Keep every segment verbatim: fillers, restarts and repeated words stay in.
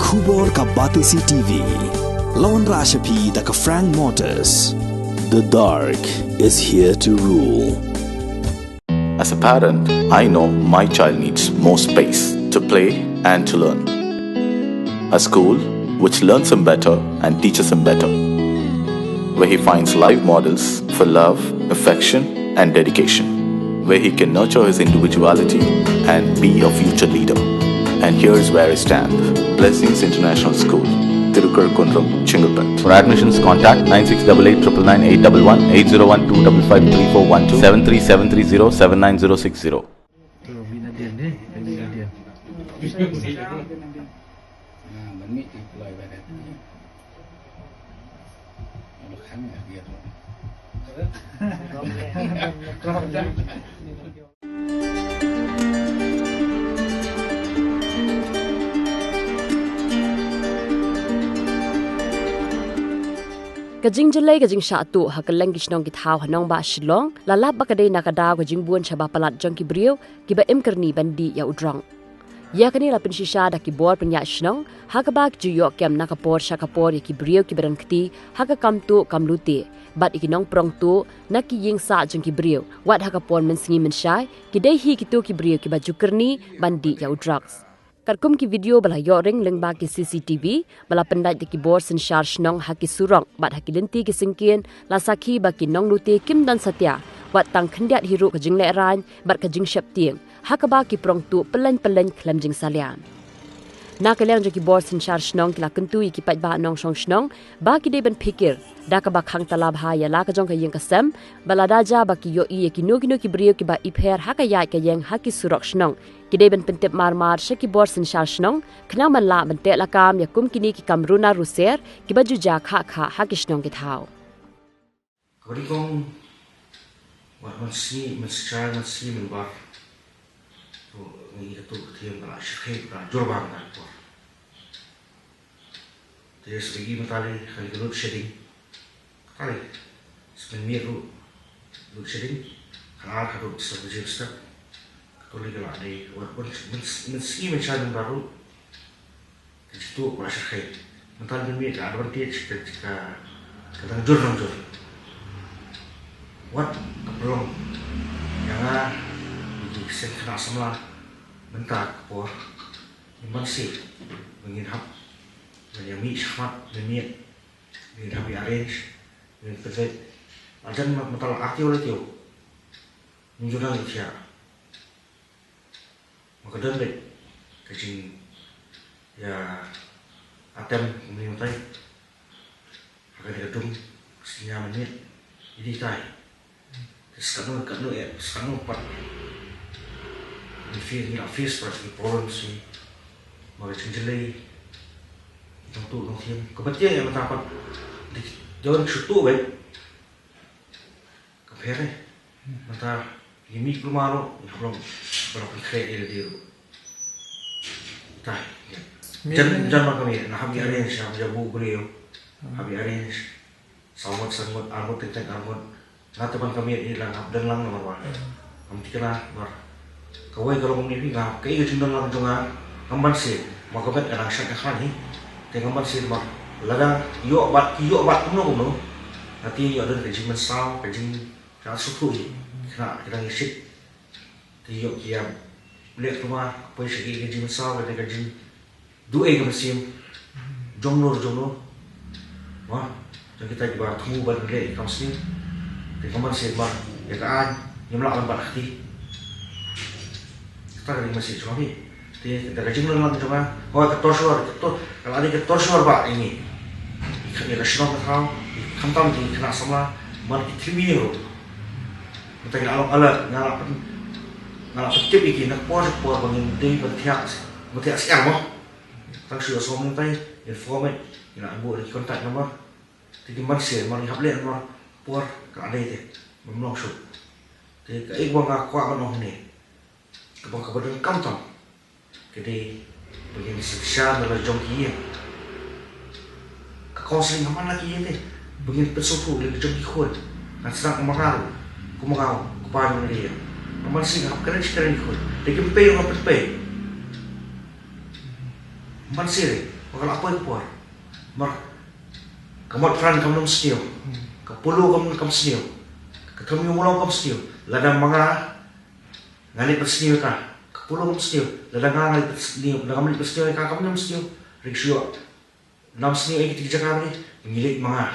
Khubor ka Batesi T V. Lawan Rashapi da ka Frank Motors. The dark is here to rule. As a parent, I know my child needs more space to play and to learn. A school which learns him better and teaches him better, where he finds live models for love, affection, and dedication, where he can nurture his individuality and be a future leader. And here's where I stand. Blessings International School, Tirukar Kundrum, Chengalpet. For admissions, contact nine six double eight triple nine eight double one, eight zero one two double five three four one two, seven three seven three zero seven nine zero six zero. Ka jingjyllei ka jingshah tuh ha kylleng ki shnong ki thaw ha nongbah Shillong la lap ba ka dei na ka daw ka jingbun shaba palat jong ki briew kiba im kyrni ban dih ïa u drok. Ïa kane la pynshisha da ki bor pynïaid shnong ha kaba ki ju ïoh kem na ka por sha ka por ïa ki briew kiba don kti ha ka kam tuh kam lute bad ïa ki nongprong tuh na ki ïing sah jong ki briew, wat ha ka por mynsngi mynshai ki dei hi kito ki briew kiba ju kyrni ban dih ïa u drugs. Katkum ki video ba la ïoh ring lyngba ki C C T V ba la pyndait da ki bor synshar shnong ha ki surok bad ha ki lynti ki syngkien, la sakhi ba ki nonglute kim don satia, wat tang khyndiat hi ruh ka jinglehrain bad ka jingsheptieng ha kaba ki prong tuh pylleng pylleng khlem jingsalia. Na ka liang jong ki bor synshar shnong ki la kyntu ïa ki paidbah nongshong shnong ba ki dei ban phikir da kaba khang tala bha ïa la ka jong ka ïing ka sem, ba lada ja ba ki ïohi ïa kino kino ki briew kiba ipher ha ka ïaid ka ïeng ha ki surok shnong, ki dei ban pyntip mar mar sha ki bor synshar shnong khnang ban lah ban teh lakam ïa kum kine ki kam runa ruser kiba ju jia khah khah ha ki shnong ki thaw. Kaba nyngkong, wat mynsngi, mynsngi, mynsngi mynbar. To ngi ka tu ka thiam ka la shakhe ka jur bang ka por. Te sdegi mynta le kali ka load shedding. Kata le, smen miet ruh load shedding. Khanar ka tu sa ka jim step. Ka tu le ka la dei, wat mynsngi, mynsngi mynshai mynbar ruh. Ka jitu ba la shyrkhei. Mynta ngi mih ka advantage ka, ka, ka dang jur dang jur. Wat ka pynlong ïa nga ïa ki seng khynnah samla mynta ka por. Ngin banse ba ngin hap ban ïa mih shakhmat, ngin mih, ngin hap ïa arrange, ngin pynleit. Lajan mynta la artiew laitiew. Ngin ju nang ïa thiah. Ma ka don beit ka jingïa atem kumne mynta ha kane ka dum ka sngi mynmiet. Ïa dei tai. Te sa katno katno eh, sa katno pat. Ngi face, ngi la face pat ki problems hi. Ma ka jingjyllei, nongtuh nongthiem kaba tieng ïa mynta pat. Dei, dei shu tuh beit. Ka pher eh. Mynta ngi mih kulmar ruh ngi hap long ba la pynkhreh ïa lade ruh. Tai. Jan, jan ba ka mih na hap ïa arrange, hap ïa buh briew. Hap ïa arrange. Saw ngut, san ngut, ar ngut, teng teng ar ngut. Nga te ban ka mih ïa lang, hap don lang namar ba ngam thikna namar kawei ka long kumne phi, nga kaei ka jingdon lang jong nga ngam banse. Ma ka met ka dang shait ka khlaiñ hi. Te ngam banse namar lada ïoh bat, ïoh bat kumno kumno, nga te ïoh don ka jingmynsaw, ka jing, ka sngewthuh hi. Khynnah ki dang ïashit. Te ïoh ki ïa leh kumar, poi sha ki ka jingmynsaw, ka dei ka jing duh ei ka mynsiem. Jong no jong no. Wa, jong kita kiba thmu ban leh ka mynsiem. Te ka mynsiem ba ïa ka aiñ ngim lah ban bat ha kti. Kata ka dei ka mynsiem jong phi. Te da ka jinglong lang jong nga, hoi ka torture, ka tor-, ka la dei ka torture ba ïa ngi. Ïa ka shnong ka thaw, khamtam ki khynnah samla, man ki three year old. Mynta ngi la long alert, nga la pyn-, nga la pyntip ïa ki na ka por sha ka por ba ngin dei ban thiah, ban thiah syiar mo. Tang shu ïohsngew mynta, inform, ngi la buh ïa ki contact number. Te ki banse, mar ngi hap leh namar por ka la dei te, bym long shuh. Te kaei kaba nga kwah ban ong hangne, kaba, kaba donkam tam. Ka dei ba ngin synshar na la jong ki ïing. Ka counselling ha man la ki ïing te ba ngin pynsngewthuh ïa la jong ki khun. Ngan sdang, ma nga ruh, kum ma nga u kpa jong la ïing. Nga man sih nga hap kren shi kren ki khun. Te kim pei ruh nga pynpei. Man sih re. Ka la poi ka por. Mar ka Motphran kam nym sniew. Ka Polo kam, kam sniew. Ka Thmiu Mawlong kam sniew. Lada ma nga nga leit ban sniew ïa ka, ka Polo kam sniew. Lada nga nga leit ban sniew, lada ngam leit ban sniew ïa ka, kam nym sniew. Ring shuwa. Nam sniew ïa kita ki jaka ne, ngi leit ma nga.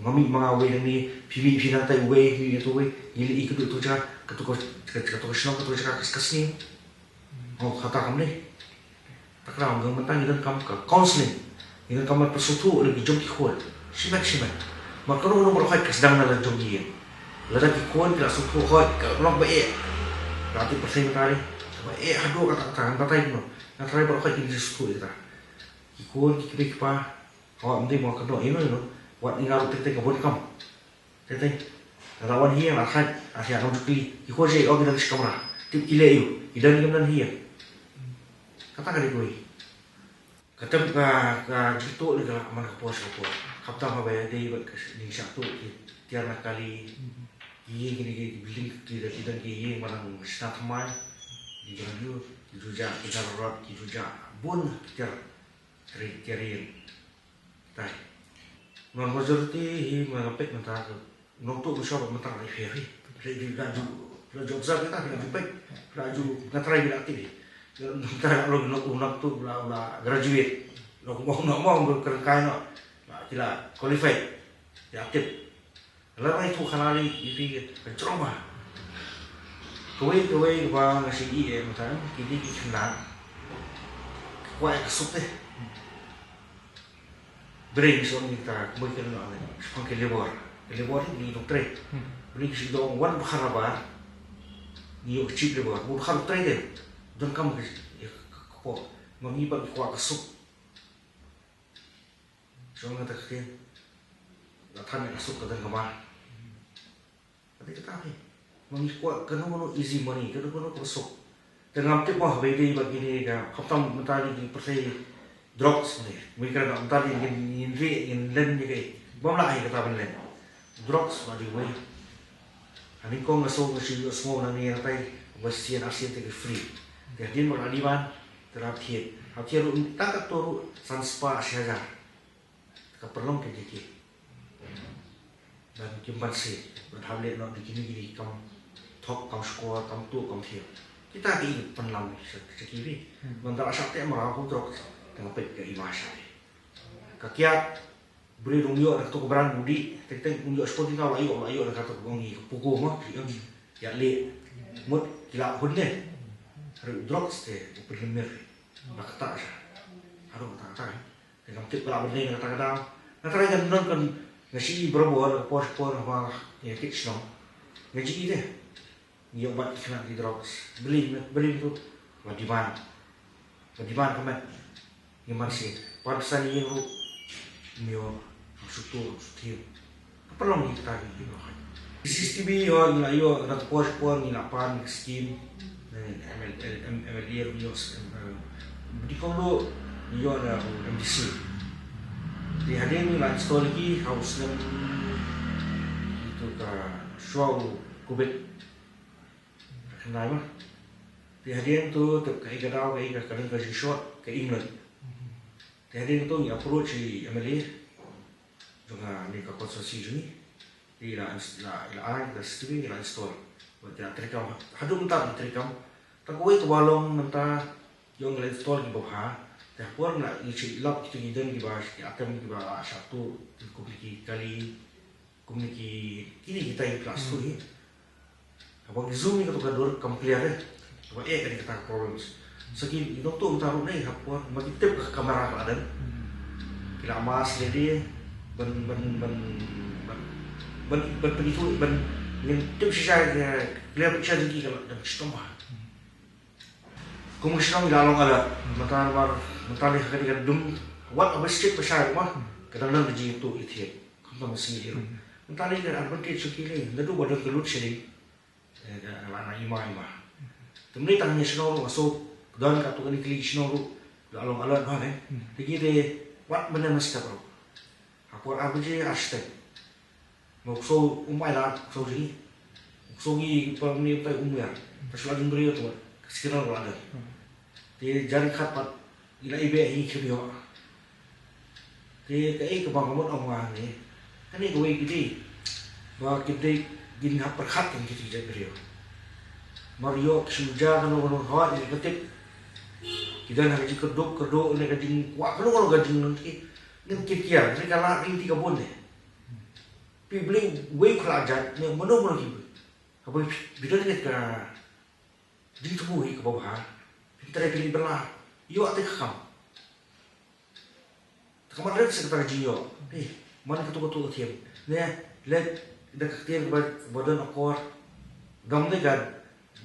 Nga mih ma nga uwei nangne, phi mih phi nangtai uwei, phi mih nangtai uwei, ngi leit ïa katu ka jaka, katu ka, katu ka shnong, katu ka jaka ka sniew. Oh, kata kam ne. Ta kynmaw, ngi mynta ngi donkam ka counselling. Ngi donkam ban pynsngewthuh ïa la ki jong ki khun. Shimet shimet. Mar kano kano baroh ka sdang na la jong ki ïing. Lada ki khun ki la sngewthuh hooid ka long ba eh. La tip pyrthei mynta ne. Ba eh haduh kata kata, nga batai kumno. Nga trai baroh ki sngewthuh ïa kata. Ki khun ki kmie ki kpa. Oh, ym dei mo kano ïa no ïa no. Wat ïa nga ruh teng teng ka bun kam. Teng teng. Nga la wan hi nga la khat, ah, ïa nong jukli. Ki khun sha ïoh ki don shi kamra. Tip ki leh ïa u. Ki don ki don hi. Kata ka dei kawei. Ka tem ka, ka jingtuh ne ka la man ka por sha ka por. Khamtam haba ïadei bad ka ning shah tuh ki tiar na kali. Ki ïing kine ki building ki da ki don ki ïing ba nang shna thymmai. Ki don ïa ki jujak, ki don rot, ki jujak. Bun ki tiar. Tiar, tiar ïing. Tai. Ngan majority hi ma nga peit mynta ka nongtuh mynshuwa mynta ka la ïapher hi. Phi la ju, phi la ju observe kita, phi la ju peit, phi la ju nga trai phi la tip hi. Mynta la long nongtuh la, la graduate. La kumba kumba kumba kren kai noh. La ki la qualified. Ki la tip. Lada ngi tuh khana lei ïa phi ka jrong bha. Kawei kawei kaba nga sngewsih eh mynta ki dei ki khynnah. Ki kwah ïa ka suk te. Briew ngi shu ong kita kumba ki ong, shaphang ki labour. Ki labour ngi dang trei. Briew ngi shu ong wan bha kaba ngi ïoh ka cheap labour. Bun khat trei te. Donkam ka, ka, ka, ka por. Ma ngi pat ngi kwah ka suk. Shu ong kata ka ktien. La than ïa ka suk ka dang kama. Kata kata hi. Ma ngi kwah kano kano easy money, kano kano ka suk. Te ngam tip mo haba ïadei bad kine ka, khamtam mynta ki pyrthei drugs ne. Mynta ki mynta ki ngin, ngin rieh, ngin len ïa kaei. Bym lah hi kata ban len. Drugs ba dei wei. Ha nyngkong nga sngew, nga sngew, sngew nangne nangne ba sien arsien te ka free. Te hadien ba la demand te la thied. Ha thied ruh tang katto ruh san spah shi hajar. Ka pynlong ka jingkit. Ban kim banse, ban hap leh noh da kine kine ki kam thok, kam shkor, kam tuh, kam thied. Kita ki pynlam sha, sha ki ri. Ban da la shah teh mraw kum trok. Tang peit ka i ma sha. Ka kiad, briew dang ïoh da kato ka brand u dih, teng teng dang ïoh shipor ki ka la ïoh, la ïoh da kato ka ong i ka Poco ma, ki ong ïa leh. Mut ki la hun ne. Ruh drugs te, u pynlem mir. Ba kata sha. Haduh kata kata. Te ngam tip ba lah ban leh na kata ka daw. Nga trai kan don kan nga shu i barabor, por por haba nga kit shnong. Nga ju i te. Ngi ïoh bat ki khynnah ki drugs. Beli, beli tu. Ba demand. Ba demand ka met. Ngi man sien. Pat pisa ngi ïeng ruh. Ngi ïoh. Shu tu, shu thied. Ka pynlong ïa kita ki, ki briew. C C T V, ïoh, ngi la ïoh, na ka por, por ngi la pan ka skim. Ne, M L A, M-, M L A ruh ïoh, em, em, ba dei kong ruh ngi ïoh na u M D C. Te hadien ngi la install ki ha u snem itu ka shuwa u covid. Ka khyndai ma. Te hadien tu, tep kaei ka daw, kaei ka, ka don ka jingshort, ka imlang. Te hadien tu ngi approach i M L A jong, ah, kane ka constituency jong ngi. Te i la ins-, la, i la ai, i la sdang, i la install. Bad i la treikam, haduh mynta i treikam. Tang kawei kaba long mynta, ïoh ngi la install kiba bha. Te ha por ngi la, ngi shu lap kito ki don kiba, ki item kiba la shah tuh, kum ki kali, kum ki, kine kita ki plastik hi. Haba ngi zoom ïa kato ka dur kam clear eh. Haba eh ka dei kata ka problems. Sa ki nongtuh mynta ruh ne ha por ma ki tip ka kamera ka la don. Ki la mask lade ban, ban, ban, ban, ban, ban pynithuh ban ngin tip shisha ka clear picture jong ki ka la don shitom bha. Kum ka shnong ngi la long alert. Mynta namar mynta lei ha kane ka dum wat haba stet ba shai ma ka dang don ka jingïathuh ïathied. Khamtam ka sngi ïa ruh. Mynta lei ka advantage jong ki lei naduh ba don ka load shedding. Eh, ka la na i ma i ma. Te mynta tang ne shnong ruh nga sngew don katto katne kali ki shnong ruh la long alert bha ne. Te ki te wat mynne na step ruh. Ha por ar baje ar step. Nga sngew um ai lad, sngew jingeh. Sngew ngi pa ngi pa um ïa. Ka shu la jingbriew to. Ka signal ka la don. Te jar khat pat Ngi la ïa beh hi khyndiat. Te kaei kaba nga mut ong hangne, kane kawei ka dei ba ki dei, kin hap pyrkhat ïa kine ki jait briew. Mar ïoh ki shu jia kano kano, hooid, ngi la tip. Ki don ha ka jingkyrduh kyrduh ne ka jingkwah kano kano ka jinglong, te ngin kiar kiar, te ka la ring ti ka bun ne. Phi blei wei u khlad jait ne mano mano ki, haba phi don ïa ka jingthmu hi kaba bha, phin trei phin leit bylla, ïoh te ka kam. Te ka mat rit sa kata ka jingïoh. Hei, man katu katu ka thiam ne, leit da ka ktien ba, ba don akor. Dang ne ka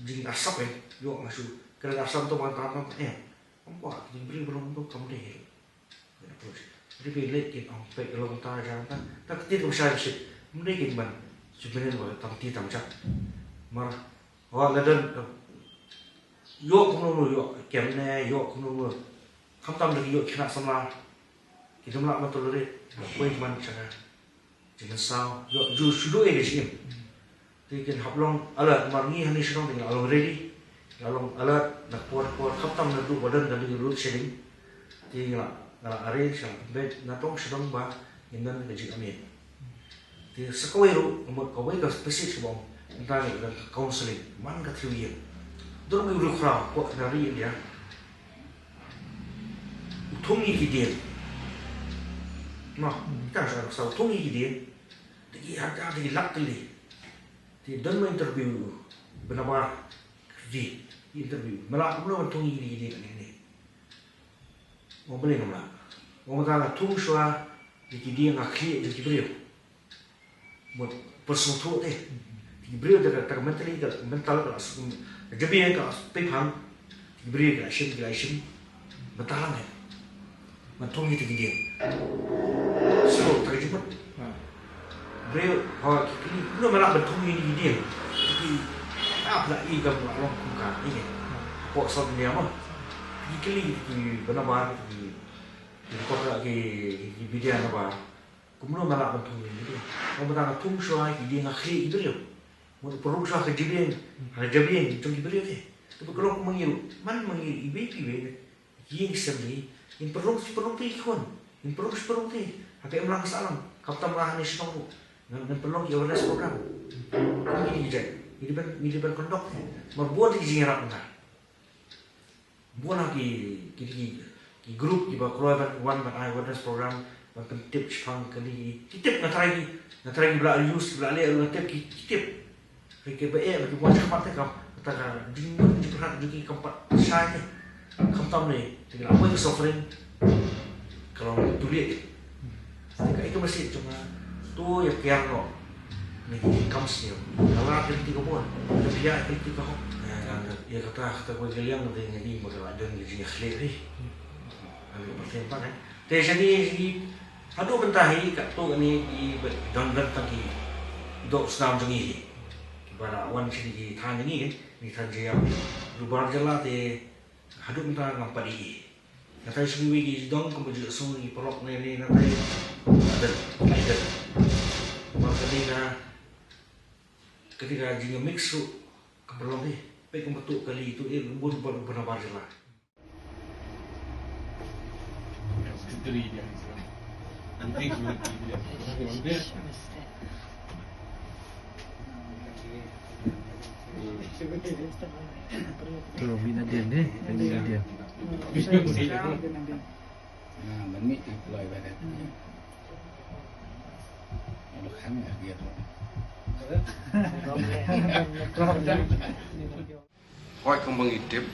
jingarsap, eh, ïoh nga shu kren arsap to ban tam tam, eh. Kam kwah ka jingbriew ba long to kam dei. Ri phi leit kin ong peit ka long ta jang ta. Ta ka ktien kam shai bishit. Ym dei kin ban shu bynnin ba tam ti tam jak. Mar Hooid, la don, ïoh kumno kumno, ïoh kem ne, ïoh kumno kumno. Khamtam da ki ïoh ki khynnah samla, ki dum lah ban tolerate, la poi man sha ka jingmynsaw, ïoh ju shu duh ïa ka jingim. Te kin hap long alert, mar ngi hangne sha dong te ngi la long ready, ngi la long alert na ka por por, khamtam naduh ba don kane ka load shedding. Te ngi la, ngi la arrange, ngi la pynbeit na tong sha dong ba ngin don ka jingïamih. Te sa kawei ruh, nga mut kawei ka message kaba ong, mynta ngi don ka counseling man ka three year. Don uwei u riewkhraw hapoh na ri India, u thung ïa ki dieng. Noh, kita sa, sa u thung ïa ki dieng. Te ki hajar, te ki lak tylli. Te don ma interview u Banabar, ki interview. Me lah kumno ban thung ïa ki dieng kane kane. Ong balei ngam lah? Ong mynta nga thung shuwa ïa ki dieng ha khlieh jong ki briew. Mut pyrsngewthuh te. Ki briew te ka, te ka mentally, ka mental ka la suk, ka jabieng ka la suk pei phang. Ki briew ki la shim, ki la shim. Mynta lang eh. Ban thung ïa te ki dieng. So, te ka jingmut. Briew, ha, ki, ki, kumno me lah ban thung ïa ki dieng. Ki, ah, phi la i kam la long kum ka, i ke. Hapoh South India mo. Ki kylli ki Banabar, ki, ki reporter ki, ki, ki media Banabar. Kumno me lah ban thung ïa ki dieng. Ong mynta nga thung shuwa ki dieng ha khlieh ki briew. Mut pynrung shuwa ha ka jabieng, ha ka jabieng jong ki briew te. Te ba ka long kum ma ngi ruh, man ma ngi iwei pa iwei. Ki ïing ki sem hi, ngin pynrung shi pynrung te ki khun, ngin pynrung shi pynrung te. Haba ym lah ka sahlang, khamtam nga hangne shnong ruh, ngan, ngan pynlong ki awareness program. Kum kine ki jait, ngi dei ban, ngi dei ban conduct te. Mar bun te ki jingïarap mynta. Bun ha ki, ki, ki, ki group kiba kloi ban wan ban ai awareness program, ban pyntip shaphang kane ki. Ki tip, nga tharai ki, nga tharai kiba la use, kiba la leh, nga tip ki, ki tip. Hynrei kiba eh, kiba wan shakhmat te kam, kata ka jingmut jingpyrkhat jong ki kam pat shai te. Khamtam ne, te ki la poi ka suffering, ka long ka tuliet. Te kaei kaba shisha jong nga, to ïa kiar noh. Ne ki kam sniew. Ka la ka lynti ka bun. Ka pia ka lynti ka hok. Ïa kata, kata kawei ka liang te nga i ba ka la don ka jingïakhleh ri. Ani ka pyrthei pat eh. Te shane shi haduh mynta hi katto katne kiba don don tang ki doh snam jong ngi hi. Kiba la wan sha ki thaiñ jong ngi, ki thaiñ jong ngi. Dorbar jylla te haduh mynta ngam pat i. Nga tharai shu ngi ki dong kumba ju shu ngi paralok ne ne nga tharai. Ada, ada. Ba ka dei ka, ka dei ka jingmix ruh ka paralok ni. Peit kumba tu kali tu eh bun bun bun bar jylla. Tu bina dia ni, bina dia. Nah, ban mih tu pulai badan. Ada khang ya dia tu. Hooid, kumba ngi tip,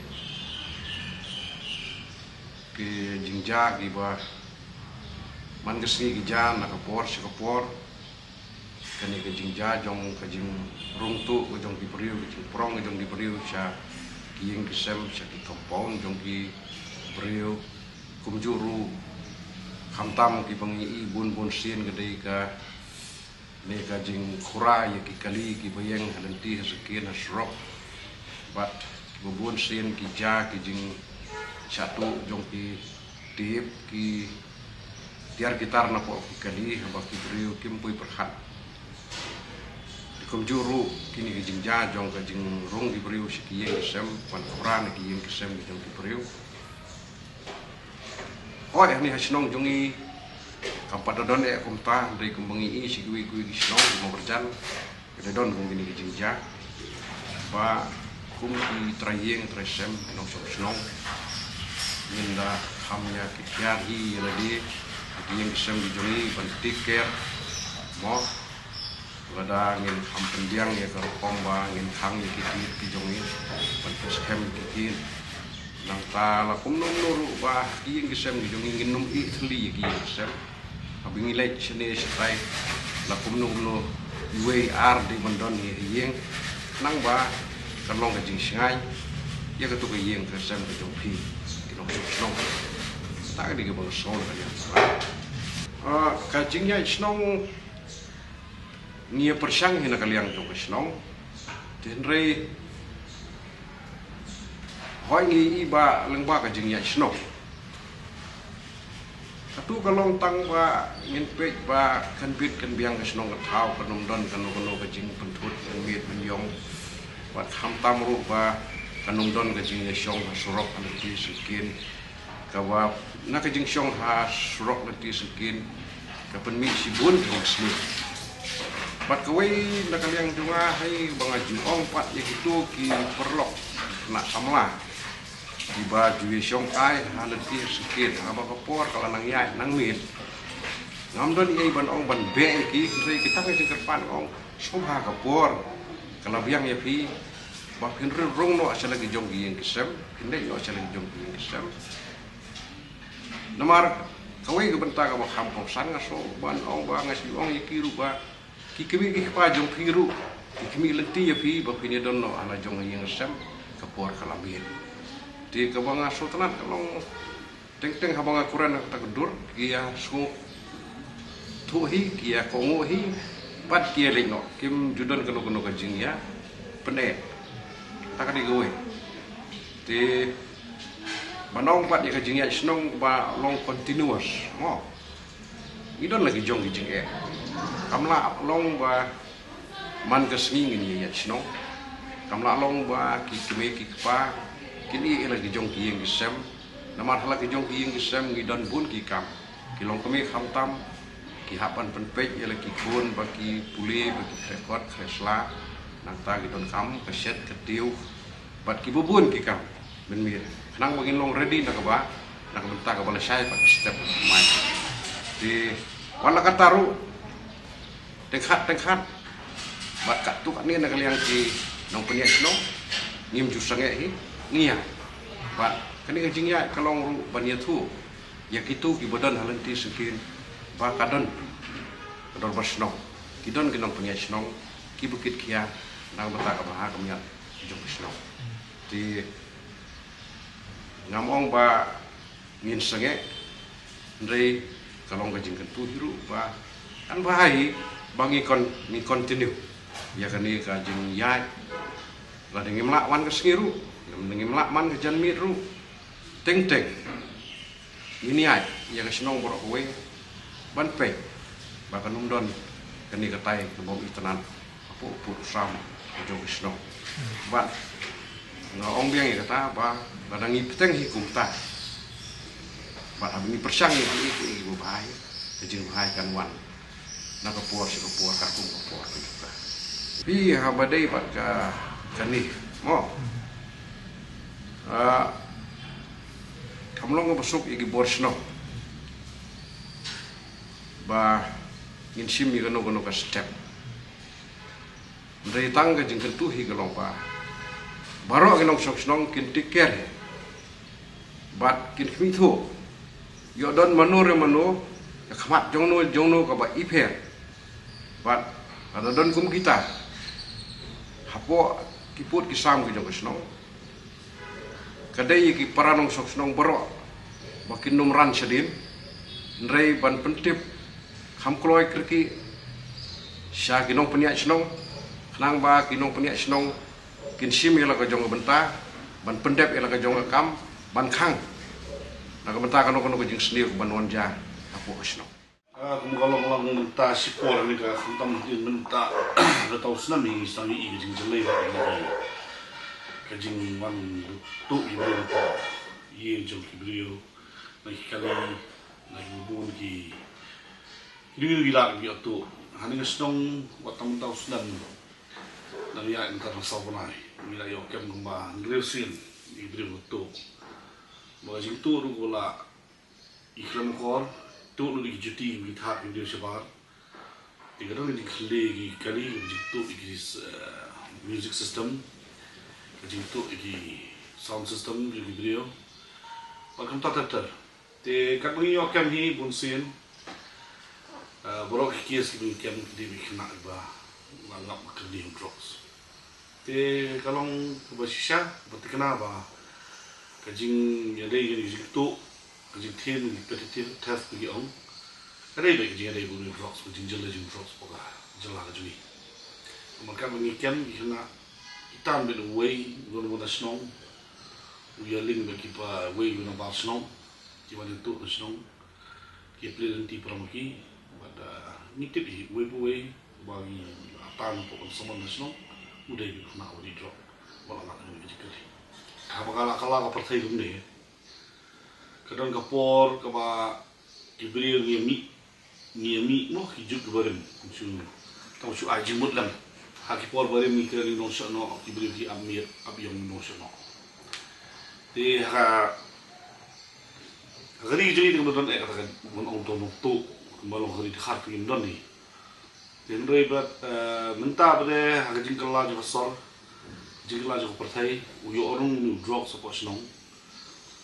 ki jingjia kiba man ka sngi ki jia na ka por sha ka por. Kane ka jingjia jong ka jingrung tuh ka jong ki briew, ka jingprong ka jong ki briew sha ki ïing ki sem, sha ki compound jong ki briew. Kumjuh ruh, khamtam kiba ngi i bun bun sien ka dei ka ne ka jingkhura ïa ki kali kiba ïeng ha lynti ha syrkien ha surok. Bad kiba bun sien ki jia ki jingshah tuh jong ki tip ki tiar ki tar napoh ki kali haba ki briew kim poi pyrkhat. Te kumjuh ruh kine ki jingjia jong ka jingrung ki briew sha ki ïing ki sem, ban khura na ki ïing ki sem ki jong ki briew. Hoi, hangne ha shnong jong ngi kam pat da don eh kumta, hynrei kumba ngi ïohi sha kiwei kiwei ki shnong ki marjan, ki da don kum kine ki jingjia. Ba kum ki trai ïing trai sem, ki nongshong shnong, ngin da kham ïa ki tiar hi ïa lade, ki ïing ki sem ki jong ngi ban take care, mo. Lada ngin kham pynbiang ïa ka rukom ba ngin khang ïa ki kit ki jong ngi, ban pynskhem ïa ki kit. Nangta la kumno kumno ruh ba ki ïing ki sem ki jong ngi ngin ym ïeh thylli ïa ki ïing ki sem. Haba ngi leit shane shatai, la kumno kumno iwei ar dei ban don ïa ki ïing. Nang ba kan long ka jingsngain ïa katu ka ïing ka sem ka jong phi, ki nongshong shnong. Ta ka dei kaba nga sngew na ka liang. Ah, ka jingïaid shnong ngi ïa pyrshang hi na ka liang jong ka shnong. Te hynrei hoi ngi i ba lyngba ka jingïaid shnong, katu ka long tang ba ngin peit ba kan bit kan biang ka shnong ka thaw, kan ym don kano kano ka jingpynthut mynmiet mynïong. Bad khamtam ruh ba kan ym don ka jingïashong ha surok ha lynti syngkien. Kaba na ka jingshong ha surok lynti syngkien ka pynmih shibun ki jingsniew. Bad kawei na ka liang jong nga hi ba nga ju ong pat ïa kito ki paralok, na samla, kiba ju ïashong kai ha lynti syngkien, haba ka por ka la nang ïaid nang miet. Ngam don ei ban ong ban beh ïa ki, hynrei kita ki jingkyrpad ong, sngewbha ka por ka la biang ïa phi, ba phin rung noh sha la ki jong ki ïing ki sem, phin leit noh sha la ki jong ki ïing ki sem. Namar kawei ka bynta kaba kham kongsan nga sngew ban ong ba nga sngew ong ïa ki ruh ba ki kmie ki kpa jong phi ruh ki khmih lynti ïa phi ba phin ïa don noh ha la jong ka ïing ka sem ka por ka la miet. Te kaba nga sngewtynnat ka long teng teng haba nga kren ha kata ka dur ki ïa sngewthuh hi, ki ïa kohnguh hi, bad ki ïa leit noh, kim ju don kano kano ka jingïapyneh. Ta ka dei kawei. Te ban ong pat ïa ka jingïaid shnong ba long continuous, mo. Ngi don la ki jong ki jingeh. Kam lah long ba man ka sngi ngin ïaid shnong. Kam lah long ba ki kmie ki kpa kin ïeh ïa la ki jong ki ïing ki sem. Namar ha la ki jong ki ïing ki sem ngi don bun ki kam. Ki longkmie khamtam ki hap ban pynpeit ïa la ki khun ba ki pule, ba ki khreh kot khreh sla. Nangta ki donkam ka shet ka tiew bad kiba bun ki kam mynmiet. Khnang ba ngin long ready na kaba, na ka bynta kaba lashai bad ka step kaba thymmai. Te wat la katta ruh, teng khat teng khat, bad katto katne na ka liang ki nongpynïaid shnong, ngim ju sangeh hi, ngi ïa. Bad kane ka jingïaid ka long ruh ban ïathuh ïa kito kiba don ha lynti syngkien ba ka don ka dorbar shnong, ki don ki nongpynïaid shnong kiba kit khia na ka bynta ka bha ka miat jong ka shnong. Te ngam ong ba ngin sangeh, hynrei ka long ka jingkyntu hi ruh ba kan bha hi ba ngi kon, ngi continue ïa kane ka jingïaid. Lada ngim lah man ka sngi ruh, lada ngim lah man ka janmiet ruh, teng teng ngin ïaid ïa ka shnong baroh kawei ban peit ba kan ym don kane katai ka bym itynnad hapoh pud u sam ka jong ka shnong. Bad nga ong biang ïa kata ba lada ngi bteng hi kumta, bad haba ngi pyrshang ïa kiei kiei kiba bha, ka jingbha kan wan na ka por sha ka por, ka kum ka por ka jong ka. Phi, haba dei bad ka, kane, mo. Ah, kam long kaba suk ïa ki bor shnong ba ngin shim ïa kano kano ka step. Hynrei tang ka jingkyntu hi ka long ba baroh ki nongshong shnong kin take care hi bad kin khmih thuh, ïoh don mano re mano, ka khmat jongno jongno kaba ipher. Bad lada don kum kita hapoh ki pud ki sam ki jong ka shnong, ka dei ïa ki para nongshong shnong baroh ba kin ym ran shadien, hynrei ban pyntip kham kloi kyrkieh sha ki nongpynïaid shnong, khnang ba ki nongpynïaid shnong kin shim ïa la ka jong ka bynta ban pyndep ïa la ka jong ka kam ban khang na ka bynta kano kano ka jingsniew ban wan jia hapoh ka shnong. Ah, kum ka long lang mynta shipor ne ka khamtam mynta ka tau snam ngi sdang ïohi ka jingjlei bad ka jingwan tuh ïa ka ïing jong ki briew na ki kali. Na ki bun ki, ki dei ki lad ki ïoh tuh. Hangne ha shnong wat tang mynta u snem, nang ïa mynta tang saw bnai ngi la ïoh kem kumba hynriew sien ki briew ki tuh. Ba ka jingtuh ruh ka la i khlem akor, tuh ruh da ki juti ki thad ki briew shabar. Te ka don ka jingkylli ki kali ka jingtuh ki, eh, music system, ka jingtuh ki sound system ki briew. Ba kumta ter ter. Te katba ngi ïoh kem hi bun sien, eh, baroh ki case kiba ngi kem ki dei ba ki khynnah kiba la ngap ka kyrni drugs. Te ka long kaba shisha ba tikna ba ka jingïadei ka jingtuh, ka jingthied repetitive theft ba ki ong, ka dei ba ka jingïadei bun drugs, ka jingjyllei jong drugs hapoh ka jylla ka jong ngi. Namar katba ngi kem ki khynnah, ki tan beit uwei, uwei na shnong, u ïaling bad kiba wei na bar shnong, kiba ïatuh na shnong, ki plie lynti para ma ki, bad, ah, ngi tip hi uwei pa uwei ba ngi atan hapoh ka samon na shnong, u dei u khynnah uba dei drok, ba la lak ïa ka jingkylli. Haba ka la, ka la ka pyrthei kumne, ka don ka por kaba ki briew ngi mih, ngi mih mo ki juk ki barim, shu, tang shu ai jingmut lem. Ha ki por barim ngi kren ngi nongshah noh, ki briew ki ap miet, ap ïong ngi nongshah noh. Te ha ka, ha ka ri jong ngi te ka don eh kata ka, ban ong to nongtuh, kumba long ha ka ri Dkhar te ngim don hi. Te hynrei bad, eh, mynta bad eh ha ka jingkylla jong ka sor, jingkylla jong ka pyrthei, u ïoh rung u drok hapoh shnong,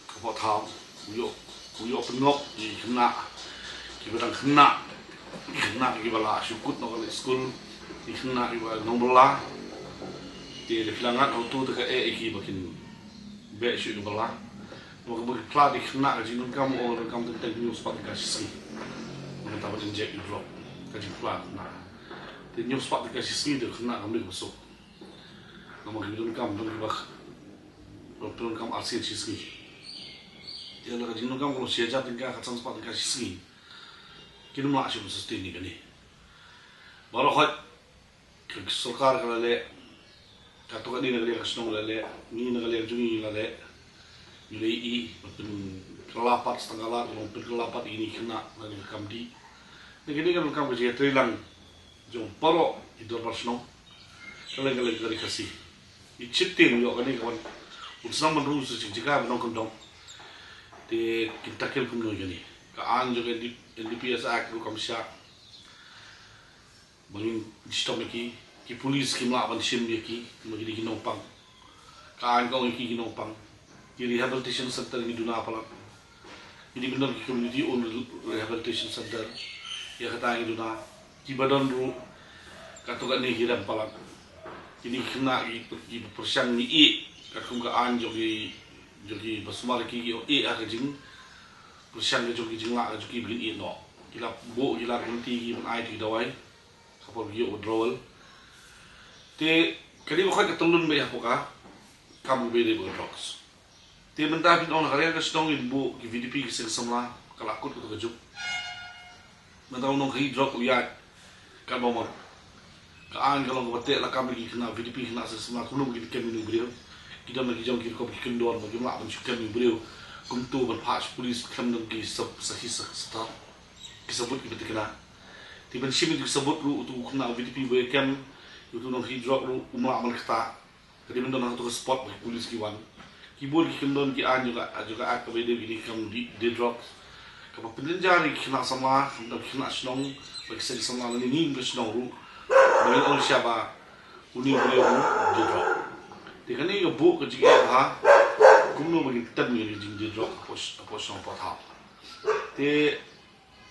hapoh thaw, u ïoh, u ïoh pynngop ïa ki khynnah kiba dang khynnah, ki khynnah kiba la shu kut noh ka leit skul, ki khynnah kiba nongbylla. Te lada phi la ngat ha utu te ka eh ïa ki ba kin beh shuh ïa ka bylla. Namar kaba ki phla da ki khynnah ka jingdonkam, ong donkam teng teng hynñiew spah tyngka shi sngi. Namar kata ba inject ïa u drok, ka jingphla khynnah. Te hynñiew spah tyngka shi sngi te khynnah kam dei kaba suk. Namar ki donkam, don kiba, don kiba donkam arsien shi sngi. Te lada ka jingdonkam ka long shi hajar tyngka, ka san spah tyngka shi sngi, kin ym lah shuh ban sustain ïa kane. Baroh khoit ka sorkar ka la leh, kato ka dei na ka liang ka shnong la leh, ngi na ka liang jong ngi la leh. Ngi la ïohi ban pynkylla pat, sa tang ka lad ka long pynkylla pat ïa kine ki khynnah na ka kam dih. Na kane ka donkam ka jingïatreilang jong baroh ki dorbar shnong, kylleng kylleng ka ri Khasi. Ngi sheptieng ïoh kane ka wan, un sa nang ban rung sa jingïakhun ba nongkyndong. Te kin tackle kumno ïa kane? Ka aiñ jong ka N D, N D P S Act ruh kam shah ba ngin shitom ïa ki, ki police kim lah ban shim ïa ki, namar ki dei ki nongpang. Ka aiñ ka ong ïa ki ki nongpang. Ki rehabilitation center ngi duna palat. Ki dei ban don ki community owned rehabilitation center. Ïa kata ngi duna. Kiba don ruh, kato katne ki rem palat. Kine ki khynnah ki, ki pyrshang ngi ïeh, katkum ka aiñ jong ki, jong ki ba sumar ïa ki, ki ïeh ha ka jing, pyrshang ka jong ki, jinglah ka jong ki ba kin ïeh noh. Ki la buh, ki la lynti ki ban ai ïa ki dawai. Ka por ki ïoh withdrawal. Te ka dei ba khoit ka tyllun ba ïa hapoh ka kam ba ïadei bad ka drugs. Te mynta phin ong na ka liang ka shnong ngin buh ki V D P ki seng samla, ka la kut kato ka juk. Mynta u nongkhaïi drug u ïaid katba mon. Ka aiñ ka long kaba teh lakam ïa ki khynnah V D P, khynnah seng samla, kumno ba kin kem ïa une u briew. Ki don na ki jong ki rukom ki kyndon ba kim lah ban shu kem ïa u briew. Kumto ban phah sha police khlem don ki sab, sakhi sa, sa, ki sabut kiba thikna. Te ban shim ïa ki sabut ruh uto u khynnah V D P ba ïa kem ïa uto u nongkhaïi drug ruh um lah ban ktah. Ka dei ban don ha kato ka spot ba ki police ki wan. Ki bun ki kyndon ki aiñ jong ka, jong ka Act kaba ïadei bad kine ki kam die, die drugs, kaba pynjynjar ïa ki khynnah samla, khamtam ki khynnah shnong, bad ki seng samla lane ngi kum ka shnong ruh, ba ngin ong sha ba une u briew u die drug. Te kane ka buh ka jingeh ha kumno ba ngin tem ïa ka jingdie drug hapoh, hapoh shnong hapoh thaw. Te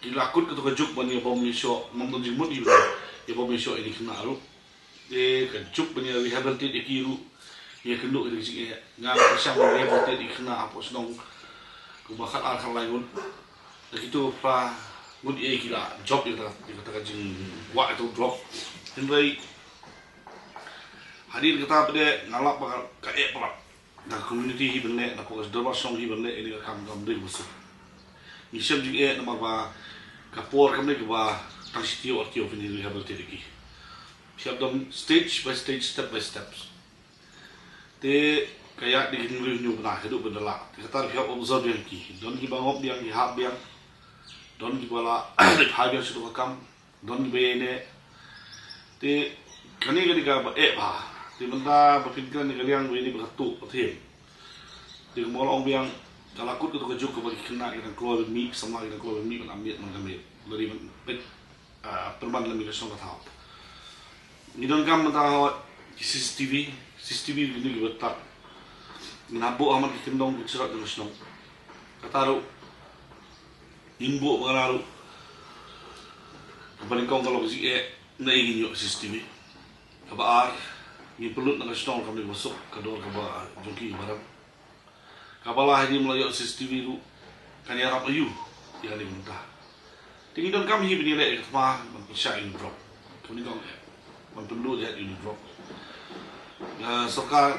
ki la kut kato ka juk ban ïa bom ïa shoh, ym don jingmut ïa ban ïa bom ïa shoh ïa ki khynnah ruh. Te ka juk ban ïa rehabilitate ïa ki ruh, ïa kynduh ïa ka jingeh. Nga nga pyrshang ban rehabilitate ïa ki khynnah hapoh shnong kumba khat ar khat lai ngut. Da kito phra ngut ïa ki la jop ïa kata, ïa kata ka jingwah ïa ka drug. Hynrei hadien kata pat de nga lap ba ka eh palat. Na ka community hi ban leh, na ka dorbar shnong hi ban leh ïa kane ka kam kam dei ba suk. Ngi shem jingeh namar ba ka por kam dei kaba tang shi taïew ar taïew phin rehabilitate ïa ki. Phi hap don stage by stage, step by steps. Te ka ïaid da ki hynriew hynñiew bnai haduh ban da lah. Te kata phi hap observe ïa ki. Don kiba ngop biang, ki hap biang. Don kiba la leit phai biang sha ka kam, don kiba ïaineh. Te kane ka dei kaba eh bha. Te mynta ba phin kren ïa ka liang ba ïaineh ba ka tuh ka them. Te kumba la ong biang, ka la kut kato ka juk kaba ki khynnah ki dang kloi ban mih, samla ki dang kloi ban mih ban ap miet man ka miet. Lada ban peit, ah, pynban lem ïa ka shnong ka thaw. Ngi donkam mynta hooid ki C C T V, C C T V kine kiba tad. Ngin hap buh ha man ki kyndong ki jrot jong ka shnong. Kata ruh ngin buh ba kane ruh kaba nyngkong ka long ka jingeh na ei ngin ïoh C C T V. Kaba ar, ngin pynlut na ka shnong kam dei kaba suk ka dor kaba jong ki baram. Kaba lai, hadien ba la ïoh C C T V ruh kan ïarap aïu ïa kane ka bynta. Te ngi donkam hi ban ïaleh ïa ka thma ban pynshah ïa une u drug. Kaba nyngkong eh ban pynduh ïa une u drug. Ka sorkar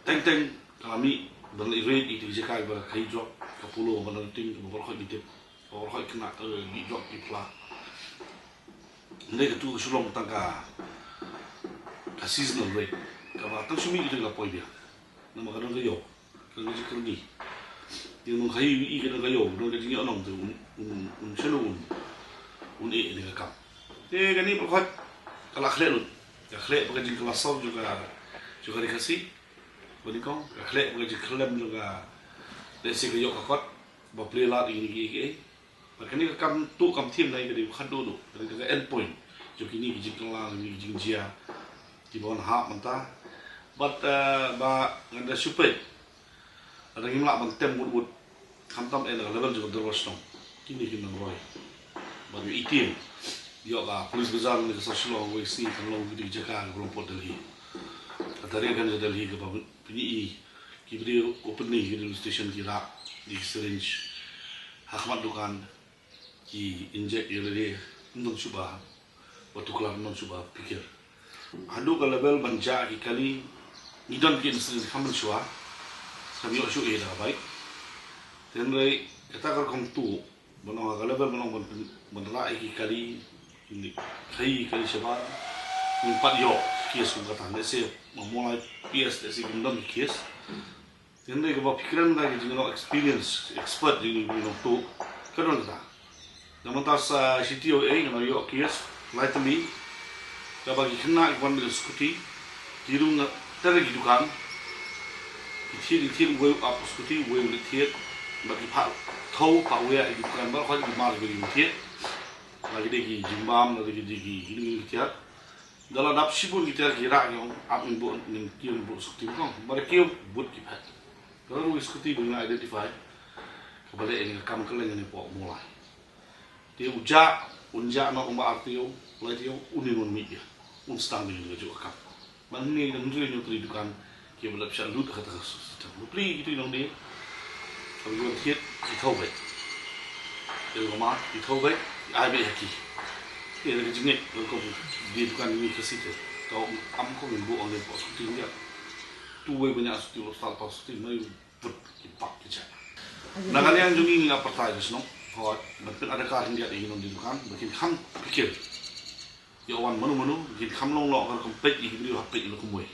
teng teng ka la mih ban leit raid ïa ki jaka kiba khaïi drug, ka Polo, Bandaluting, kaba baroh khoit ngi tip, kaba baroh khoit khynnah, eh, ki drug ki phla. Hynrei katu ka shu long tang ka, ka seasonal raid kaba tang shu mih katu ka poi biang. Namar ka don ka ïew, ka don ka jingkyrni. Te nongkhaïi i ka don ka ïew, don ka jingïohnong te un, un, un shano un, un eh ïa ka kam. Te kane baroh khoit ka la khleh lut. Ka khleh bad ka jingkylla sor jong ka, jong ka Ri Khasi. Kaba nyngkong, ka khleh bad ka jingkhyllem jong ka, lehse ka ïoh ka kot ba plie lad ïa kine kiei kiei. Bad kane ka kam tuh kam thiem na ka dei ka khatduh duh, ka dei ka end point jong kine ki jingkylla, kine ki jingjia kiba wan hap mynta. Bad, eh, ba ngan da shu peit, lada ngim lah ban tem wut wut, khamtam eh na ka level jong ka dorbar shnong, kine kin nang roi. Bad ngi ïohi ïa ka Police Bazar ne ka sor Shillong, wei sngi kan long kine ki jaka kiba long port Delhi. Ka tari kan jong Delhi kaba pynïohi ki briew, u pynïohi ki railway station ki rah ïa ki syringe ha khmat dukan, ki inject ïa lade, ym don shuh ba, ba tuklar, ym don shuh ba pyrkhat. Haduh ka level ban jah ki kali, ngi don ki incident kham mynshuwa, kham ïoh shuh ïa da ka bike. Te hynrei kata ka rukom tuh, ban ong ha ka level ban ong ban, ban rah ïa ki kali, khaïi kali shabar, ngim pat ïoh case kum kata. Lehse ma Mawlai P S lehse kim don case. Te hynrei kaba phi kren da ki jingïoh experience, expert jong ngi ki nongtuh, ka don kata. Na mynta sa shi taïew ei nga la ïoh case lai tylli, kaba ki khynnah ki wan bad ka scooty, ki rung ter ki dukan, ki thied, ki thied, uwei u ap scooty, uwei u leit thied, bad ki phah thew phah wiah ïa ki dukan, bad hooid ki mar bad ki thied. La ki dei ki jingbam, la ki dei ki, ki dei ki thied. Da la dap shibun ki tiar ki rah, ki ong ap ngin buh, ngin kiew, ngin buh scooty, kong ba da kiew bud ki phet. Ka la ruh ki scooty ba ngi la identify kaba leh ïa ka kam kylleng ïa ne poh Mawlai. Te u jah, un jah noh kumba ar taïew, lai taïew, un ïa, un mih ïa, un sdang ïa ka juh ka kam. Ban ne ngi dang hynriew hynñiew tylli dukan kiba la pynshah lut ha kata ka system. Bapli kitu ki nongdie, kiba wan thied ki thew beit. Te ka ma ki thew beit, ki ai beit ha ki. Te ka jingngeit, ka kum die dukan ngi ka site, ka ong am ko ngin buh ong ne poh scooty ïa. Tu wei ba ñiah scooty, ba stal poh scooty, ma ïa put ki pak ki jah. Na ka liang jong ngi, ngi ap pyrthei ka shnong, hooid, ban pynadkar khyndiat ïa ki nongdie dukan ba kin kham pyrkhat. Ïa wan mano mano, kin kham long noh ka rukom peit ïa ki briew hap peit ïa la kumwei.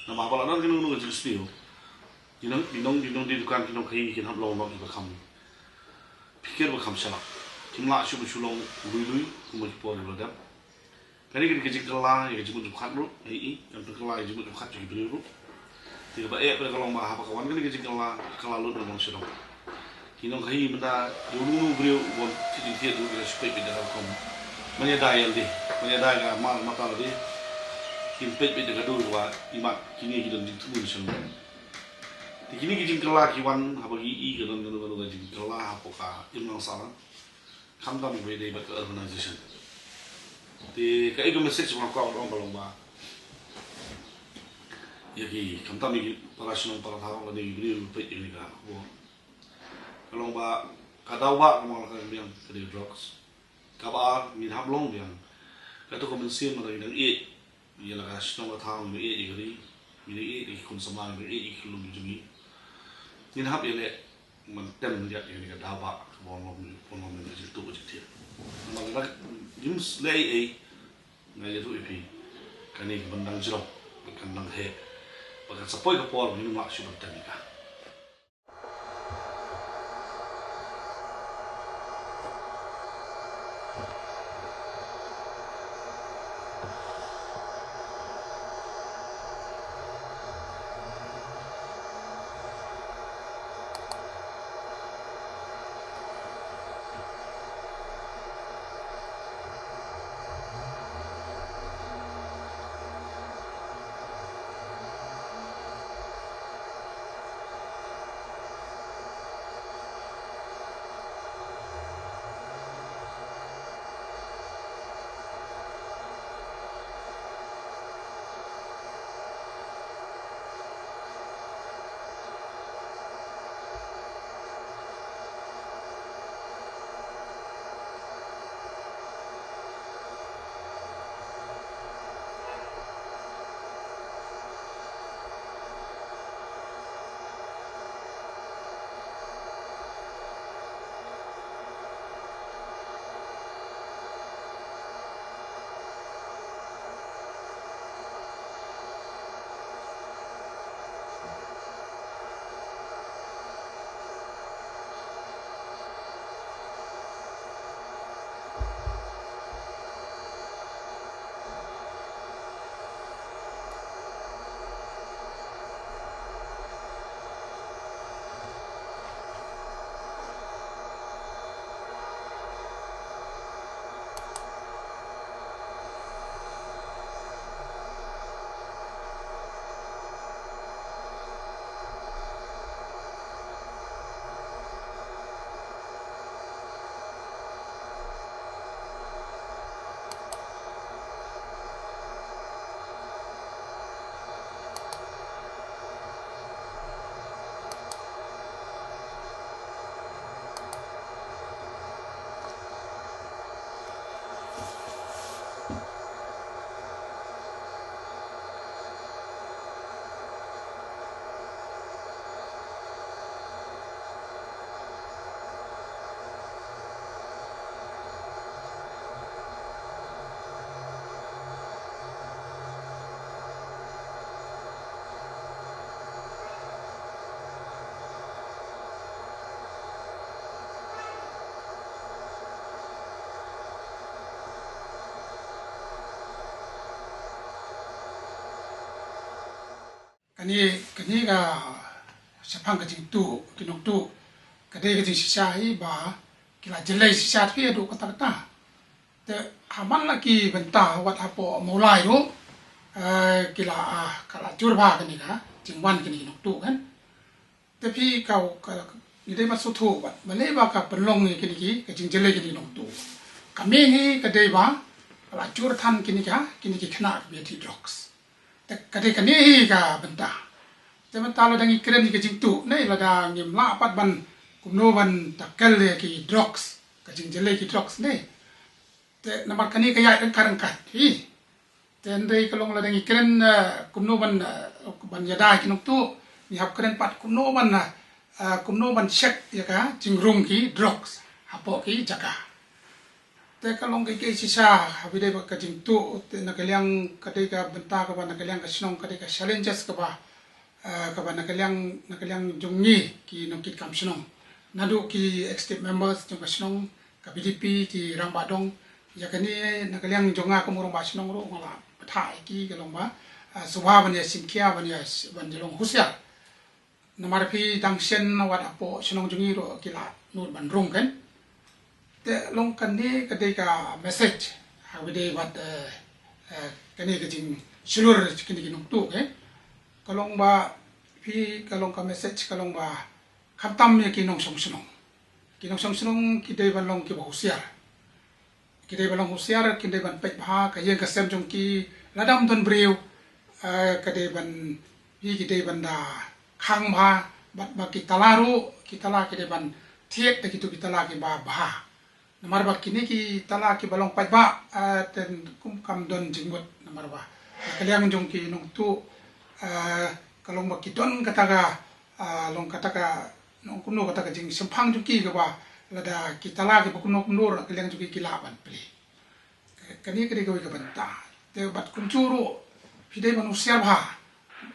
Namar haba la don kano kano ka jingsniew, ki nong, ki nong, ki nongdie dukan, ki nongkhaïi kin hap long noh kiba kham pyrkhat, ba kham shalak. Kim lah shuh ban shu long lui lui kum ki por kiba la dep. Kane ka dei ka jingkylla ïa ka jingmut jingpyrkhat ruh, ïa i, kan pynkylla ïa ka jingmut jingpyrkhat jong ki briew ruh. Te kaba eh pat ka long ba haba ka wan kane ka jingkylla, ka kylla lut na ka bynta sha dong. Ki nongkhaïi mynta, uno uno u briew u wan thied jingthied ruh, ki la shu peit beit da ka rukom. Man ïada ïa lade, man ïada ïa ka mar mata lade, kin peit beit da ka dur ba i mat kine ki don jingthmu na shnong. Te kine ki jingkylla ki wan haba ki i ka don kano kano ka jingkylla hapoh ka imlang sahlang. Khamtam ba ïadei bad ka urbanization. Te kaei ka message ba nga kwah ban ong ka long ba, ïa ki, khamtam ïa ki para shnong para thaw lane ki briew kiba peit ïa kane ka khubor, ka long ba ka daw ba, ka long ba ka biang ka dei drugs. Kaba ar, ngin hap long biang kato ka mynsiem ba ngi dang ïeit ïa la ka shnong ka thaw, ngi dang ïeit ïa ka ri, ngi dang ïeit ïa ki khun samla, ngi dang ïeit ïa ki khyllung jong ngi. Ngin hap ïaleh ban tem ïa kane ka daw ba kaba wan long, wan long ka jingtuh ka jingthied. Namar lada ngim leh ei ei, nga ïathuh ïa phi, kane ka ban dang jrong, kan dang heh, ba kan sa poi ka por ba ngim lah shuh ban tem ïa ka. Kane, kane ka shaphang ka jingtuh ki nongtuh, ka dei ka jingshisha hi ba ki la jlei shisha hi haduh katta katta. Te ha man la ki bynta wat hapoh Mawlai ruh, eh, ki la, ah, ka la jur bha kane ka jingwan kine ki nongtuh kan. Te phi ka, ka, ngi dei ban sngewthuh bad balei ba ka pynlong ïa kine ki, ka jingjlei kine ki nongtuh. Ka main hi ka dei ba ka la jur than kine ka, kine ki khynnah kiba ïadih drugs. Te ka dei kane hi ka bynta. Te mynta lada ngi kren ïa ka jingtuh ne, lada ngim lah pat ban kumno ban tackle ïa ki drugs, ka jingjlei ki drugs ne. Te namar kane ka ïaid ryngkat ryngkat hi. Te hynrei ka long lada ngi kren, eh, kumno ban, eh, ban ïada ki nongtuh, ngi hap kren pat kumno ban, eh, kumno ban check ïa ka jingrung ki drugs hapoh ki jaka. Te ka long kaei kaei shisha, haba ïadei bad ka jingtuh, te na ka liang ka dei ka bynta kaba na ka liang ka shnong, ka dei ka challenges kaba, eh, kaba na ka liang, na ka liang jong ngi ki nongkitkam shnong. Naduh ki executive members jong ka shnong, ka B D P, ki rangbah dong, ïa kane na ka liang jong nga kum u rangbah shnong ruh nga la pynthah ïa ki ka long ba, eh, sngewbha ban ïa shimkhia, ban ïa, ban ïa long husiar. Namar phi dang shen wat hapoh shnong jong ngi ruh ki la nud ban rung kan. Te long kane ka dei ka message haba ïadei bad, eh, eh, kane ka jingshlur kine ki nongtuh, eh. Ka long ba phi, ka long ka message ka long ba khamtam ïa ki nongshong shnong. Ki nongshong shnong ki dei ban long kiba husiar. Ki dei ban long husiar, ki dei ban peit bha ka ïing ka sem jong ki, lada ym don briew, eh, ka dei ban, ki, ki dei ban da khang bha, bad ba ki tala ruh, ki tala ki dei ban thied da kito ki tala kiba bha. Namar ba kine ki tala kiba long paidbah, eh, te kum kam don jingmut namar ba na ka liang jong ki nongtuh, eh, ka long ba ki don kata ka, eh, long kata ka, long kumno kata ka jingshemphang jong ki kaba lada ki tala kiba kumno kumno ruh na ka liang jong ki ki lah ban plie. Kane ka dei kawei ka bynta. Te bad kumjuh ruh phi dei ban husiar bha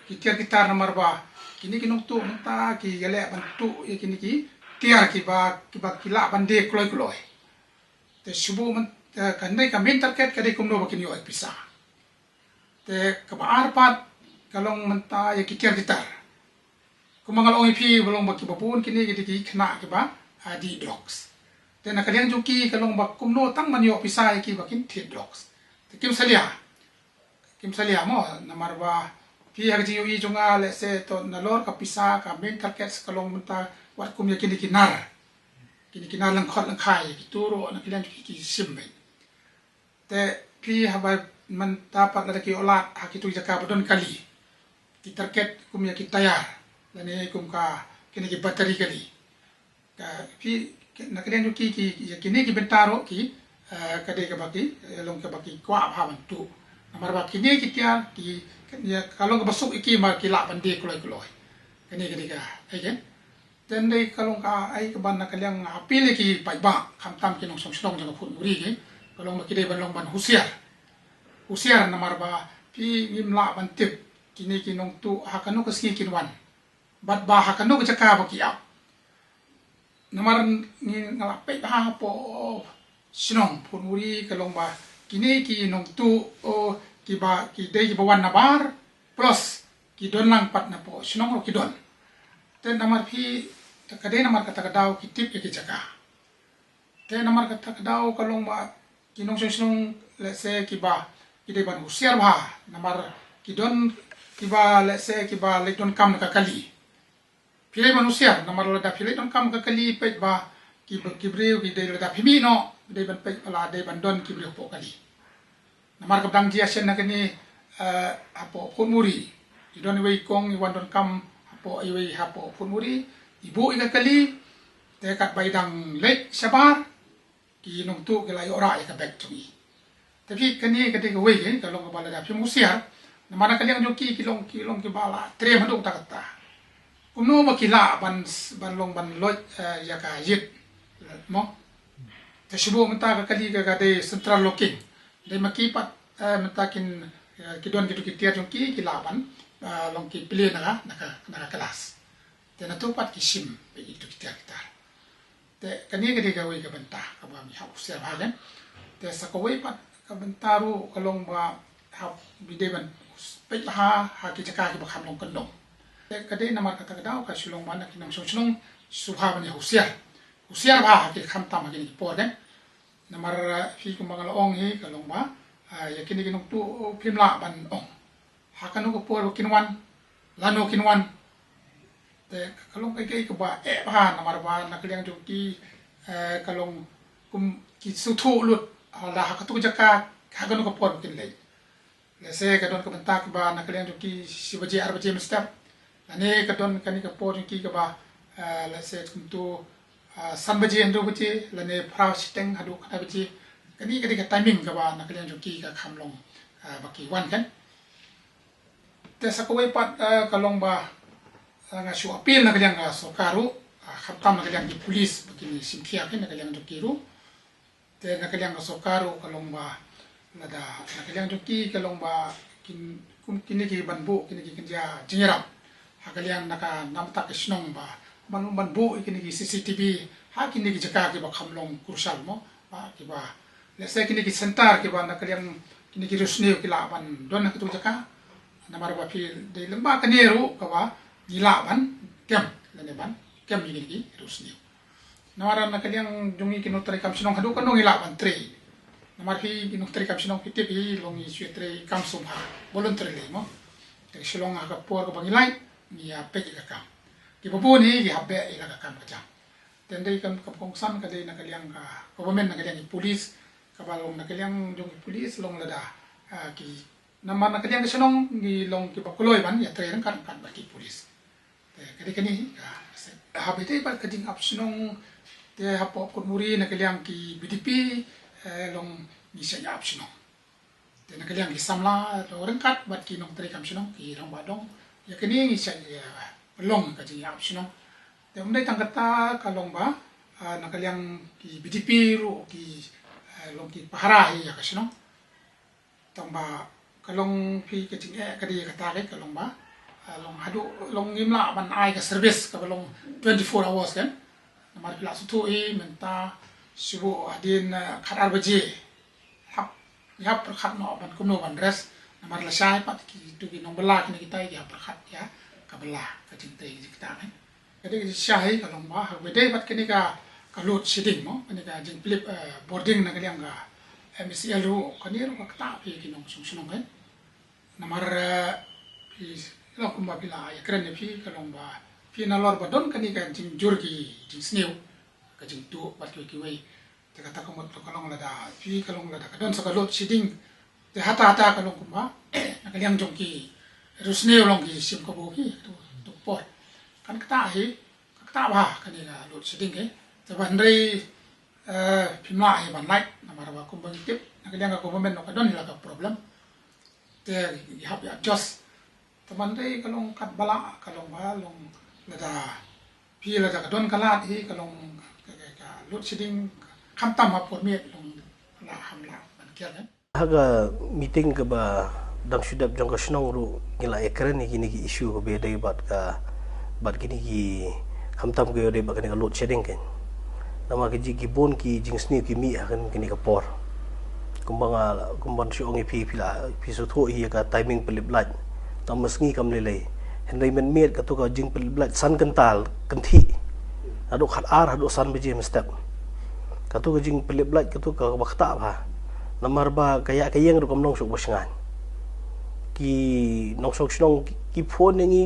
ki tiar ki tar namar ba kine ki nongtuh mynta ki ïaleh ban tuh ïa kine ki tiar kiba, kiba ki lah ban die kloi kloi. Te shu buh myn-, eh, ka dei ka main target ka dei kumno ba kin ïoh ïa pisa. Te kaba ar pat ka long mynta ïa ki tiar ki tar. Kumba nga la ong ïa phi ba long ba kiba bun kine ki dei ki khynnah kiba, ah, dih drugs. Te na ka liang jong ki ka long ba kumno tang ban ïoh pisa ïa ki ba kin thied drugs. Te kim salia. Kim salia mo, namar ba phi ha ka jingïohi jong nga, let's say, to nalor ka pisa ka main target ka long mynta wat kum ïa kine ki nar. Kine ki nar lyngkhot lyngkhai, kito ruh na ka liang jong ki ki shim beit. Te phi haba mynta pat lada ki ïoh lad ha kito ki jaka ba don kali, ki target kum ïa ki tyre lane kum ka kine ki battery kali. Ka phi, na ka liang jong ki, ki, ki, kine ki bynta ruh ki, eh, ka dei kaba ki, eh, long kaba ki kwah bha ban tuh. Namar ba kine ki tiar ki, ka long kaba suk ïa ki ba ki lah ban die kloi kloi. Kane ka dei ka, eh, kan. Te hynrei ka long kaei kaba na ka liang appeal ïa ki paidbah, khamtam ki nongshong shnong jong ka Photmuri ki, ka long ba ki dei ban long ban husiar. Husiar namar ba phi ngim lah ban tip kine ki nongtuh ha kano ka sngi kin wan. Bad ba ha kano ka jaka ba ki ap. Namar ngi, nga la peit bha hapoh shnong Photmuri ka long ba kine ki nongtuh, oh, kiba, ki dei kiba wan nabar, plus ki don lang pat napoh shnong ruh ki don. Te namar phi, ka dei namar kata ka daw ki tip ïa ki jaka. Te namar kata ka daw ka long ba ki nongshong shnong, let's say, kiba, ki dei ban husiar bha, namar ki don kiba, let's say, kiba leit donkam na ka kali. Phi dei ban husiar, namar lada phi leit donkam ka kali peit ba ki, ki briew ki dei, lada phi mih noh, dei ban peit ba la dei ban don ki briew hapoh kali. Namar ka dang jia shen na kane, eh, hapoh Photmuri. I don iwei i kong i wan donkam hapoh iwei hapoh Photmuri. I buh ïa ka kali, te katba i dang leit shabar, ki nongtuh ki la ïoh rah ïa ka bag jong i. Te phi kane ka dei kawei ka long kaba lada phim husiar. Namar na ka liang jong ki, ki long, ki long kiba la triem haduh katta katta. Kumno ba ki lah ban, ban long ban loit, eh, ïa ka ïit. Mo. Te shu buh mynta ka kali ka, ka dei central locking. Dei ma ki pat, eh, mynta kin, eh, ki don kito ki tiar jong ki, ki lah ban, eh, long ki plie na ka, na ka, na ka glass. Te nato pat ki shim beit ïa kito ki tiar ki tar. Te kane ka dei kawei ka bynta kaba ngi hap husiar bha kan. Te sa kawei pat ka bynta ruh ka long ba hap, ngi dei ban peit bha ha ki jaka kiba kham long kyndong. Te ka dei namar kata ka daw ka shu long ba na ki nongshong shnong shu bha ban ïa husiar. Husiar bha ha ki khamtam ha kine ki por, kan. Namar, eh, phi kumba nga la ong hi ka long ba, eh, ïa kine ki nongtuh phim lah ban ong ha kano ka por ba kin wan, lano kin wan. Te ka long kaei kaei kaba eh bha namar ba na ka liang jong ki, eh, ka long kum ki sngewthuh lut, ah, la ha katu ka jaka ha kano ka por ba kin leit. Lehse ka don ka bynta kiba na ka liang jong ki shi baje ar baje mynstep. Lane ka don kane ka por jong ki kaba, ah, lehse kumtu, ah, san baje hynriew baje, lane phra shiteng haduh khyndai baje. Kane ka dei ka timing kaba na ka liang jong ki ka kham long, ah, ba ki wan, kan. Te sa kawei pat, ah, ka long ba, ah, nga shu appeal na ka liang ka sorkar ruh, ah, khamtam na ka liang ki police ba kin shim khia, kan, na ka liang jong ki ruh. Te na ka liang ka sorkar ruh ka long ba lada na ka liang jong ki ka long ba kin, kum kine ki ban buh, kine ki kynja jingïarap ha ka liang na ka namta ka shnong ba ban, ban buh kine ki C C T V ha kine ki jaka kiba kham long crucial mo, ba kiba, lehse kine ki center kiba na ka liang kine ki riewsniew ki lah ban don ha kitu jaka. Namar ba phi dei lem ba kane ruh kaba ngi lah ban kem, lane ban kem ïa kine ki riewsniew. Namar na ka liang jong ngi ki nongtrei kam shnong haduh katno ngi lah ban trei. Namar phi ki nongtrei kam shnong phi tip hi long ngi shu trei kam sum ha voluntarily mo. Te shu long ha ka por kaba ngi lait ngi ïa peit ïa ka kam. Kiba bun hi ki hap beh ïa la ka kam ka jam. Te dei kam, kam kongsan ka dei na ka liang ka government, na ka liang ki police, kaba long na ka liang jong ki police long lada, ah, ki, namar na ka liang ka shnong ngi long kiba kloi ban ïa trei ryngkat ryngkat bad ki police. Te ka dei kane, ah, se, haba ïadei bad ka jingap shnong, te hapoh Kutmuri na ka liang ki B D P, eh, long ngi shah ïa ap shnong. Te na ka liang ki samla, to ryngkat bad ki nongtrei kam shnong, ki rangbah dong, ïa kane ngi shah ïa long ka jingïa ap shnong. Te ym dei tang kata ka long ba, ah, na ka liang ki B D P ruh ki, eh, long ki pahara hi ïa ka shnong. Tang ba ka long phi ka jingeh ka dei kata ka, ka long ba, ah, long haduh long ngim lah ban ai ka service kaba long twenty-four hours, kan. Namar phi lah sngewthuh hi mynta shu buh hadien, eh, khat ar baje. Hap, hap pyrkhat noh ban kumno ban rest. Namar lashai pat kitu ki nongbylla kine kita ki hap pyrkhat ïa ka bylla, ka jingtrei jingktah, kan. Ka dei ka jingshisha hi ka long ba haba ïadei bad kane ka, ka load shedding mo, kane ka jingpyllip, eh, bording na ka liang ka M E C L ruh, kane ruh ka ktah phi ki nongshong shnong, kan. Namar, eh, phi long kumba phi la ïakren ïa phi ka long ba phi nalor ba don kane ka jingjur ki jingsniew, ka jingtuh bad kiwei kiwei. Te kata ka mut ka long lada phi ka long lada ka don sa ka load shedding. Te hata hata ka long kumba na ka liang jong ki riewsniew long ki shim kabu hi tu, tu por. Kan ktah hi, ka ktah bha kane ka load shedding hi. Te ba hynrei, eh, phim lah hi ban lait namar ba kumba ngi tip na ka liang ka government noh ka don hi la ka problem. Te ngi hap ïa adjust. Te ban dei ka long katba lah ka long ba long lada phi lada ka don ka lad hi ka long ka, ka, ka load shedding khamtam ha por miet long lah ham lah ban kiar, kan. Ha ka meeting kaba dang shu dep jong ka shnong ruh ngi la ïakren ïa kine ki issue kaba ïadei bad ka, bad kine ki, khamtam ka ïadei bad kane ka load shedding, kan. Namar ka jing ki bun ki jingsniew ki mih ha kane, kane ka por. Kumba nga, kumba shu ong ïa phi, phi la, phi sngewthuh hi ïa ka timing pyllip light. Tang ma sngi kam lei lei. Hynrei mynmiet katu ka jingpyllip light san kynta kynthih. Haduh khat ar, haduh san baje mynstep. Katu ka jingpyllip light katu kaba ktah bha. Namar ba ka ïa ka ïeng ruh kam long shuh ba shngaiñ. Ki nongshong shnong ki, ki phone ïa ngi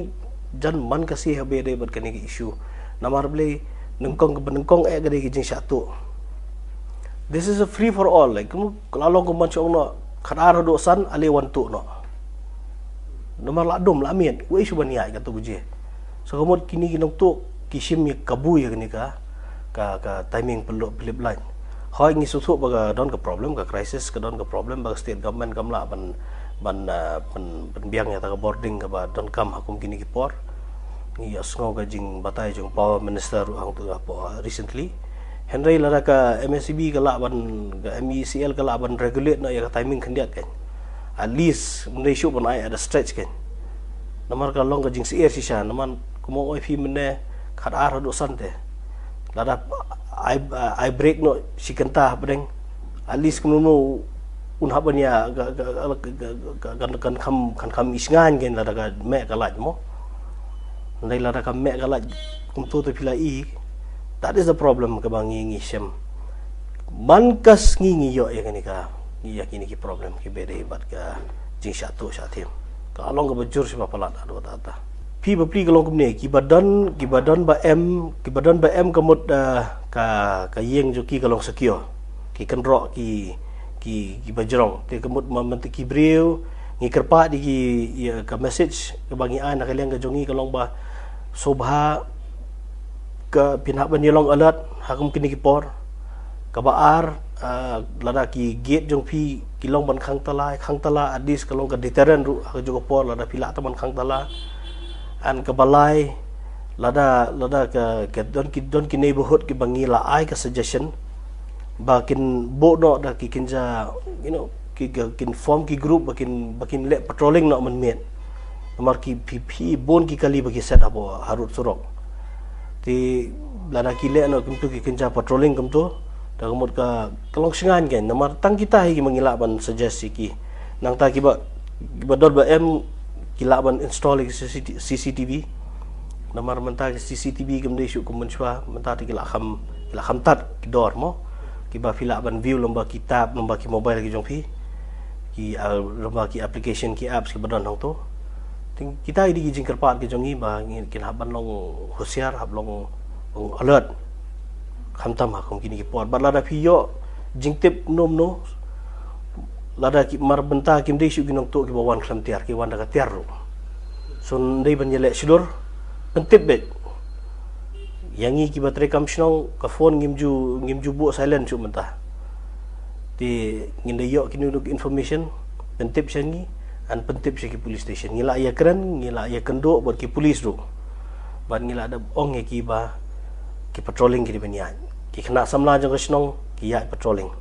jan man ka sngi haba ïadei bad kane ka issue. Namar balei, nyngkong kaba nyngkong eh ka dei ka jingshah tuh. This is a free for all, like, kum ka la long kumban shu ong noh, khat ar haduh san, ale wan tuh noh. Namar la dum, la miet, uei shu ban ïaid katu ka jingeh. So ka mut kine ki nongtuh ki shim ïa kabu ïa kane ka, ka, ka timing pynlut pyllip light. Hooid, ngi sngewthuh ba ka don ka problem, ka crisis, ka don ka problem ba ka state government kam lah ban, ban, ah, ban, ban biang ïa kata ka bording kaba donkam ha kum kine ki por. Ngi ïohsngew ka jingbatai jong Power Minister ruh hangtu hapoh, ah, recently. Hynrei lada ka M E C B ka lah ban, ka M E C L ka lah ban regulate noh ïa ka timing khyndiat, kan. At least ym dei shuh ban ai at a stretch, kan. Namar ka long ka jingsyier shisha, namar kumba ong phi mynne khat ar haduh san te. Lada ai, ai break noh shi kynta hapdeng. At least kumno un hap ban ïa ka, ka, kan, kan kham, kan kham i shngaiñ, kan, lada ka meh ka light mo. Hynrei lada ka meh ka lait kumto te phi la i, that is the problem kaba ngi ngi shem. Man ka sngi ngi ïoh ïa kane ka, ïa kine ki problem kiba dei bad ka jingshah tuh shah them. Ka long kaba jur sha ba palat haduh katta. Phi bapli ka long kumne, kiba don, kiba don ba em, kiba don ba em ka mut, ah, ka, ka ïing jong ki ka long secure. Ki kynroh ki, ki, kiba jrong. Te ka mut ma mynta ki briew, ngi kyrpad ïa ki, ïa ka message kaba ngi ai na ka liang ka jong ngi ka long ba sngewbha ka phin hap ban ïa long alert ha kum kine ki por. Kaba ar, ah, lada ki gate jong phi ki long ban khang tala, khang tala at least ka long ka deterrent ruh ha kajuh ka por lada phi lah tang ban khang tala. And kaba lai, lada, lada ka, ka don ki, don ki neighborhood kiba ngi la ai ka suggestion ba kin buh noh da ki kynja, you know, ki, ki, kin form ki group ba kin, ba kin leh patrolling noh mynmiet. Namar ki phi, phi bun ki kali ba ki set hapoh harud surok. Te lada ki leh noh kumto ki kynja patrolling kumto, da ka mut ka, ka long shngaiñ kein. Namar tang kita hi kiba ngi lah ban suggest ïa ki. Nangta kiba, kiba don ba em ki lah ban install ïa ki C C T V. Namar mynta ki C C T V kim dei shuh kum mynshuwa, mynta te ki la kham, ki la kham tad ki dor mo. Kiba phi lah ban view lyngba ki tab, lyngba ki mobile ki jong phi. Ki, ah, lyngba ki application, ki apps kiba don hangto. Te kita ki dei ki jingkyrpad ki jong ngi ba ngi kin hap ban long husiar, hap long, long alert. Khamtam ha kum kine ki por. Bad lada phi ïoh jingtip no no, lada ki mar bynta kim dei shuh ki nongtuh kiba wan khlem tiar, ki wan da ka tiar ruh. So ym dei ban ïaleh shlur, pyntip beit. Ïa ngi kiba trei kam shnong, ka phone ngim ju, ngim ju buh silent shuh mynta. Te ngin da ïoh kino kino ki information, pyntip sha ngi, and pyntip sha ki police station. Ngi lah ïakren, ngi lah ïakynduh bad ki police ruh. Bad ngi lah da ong ïa ki ba ki patrolling ki dei ban ïaid. Ki khynnah samla jong ka shnong ki ïaid patrolling.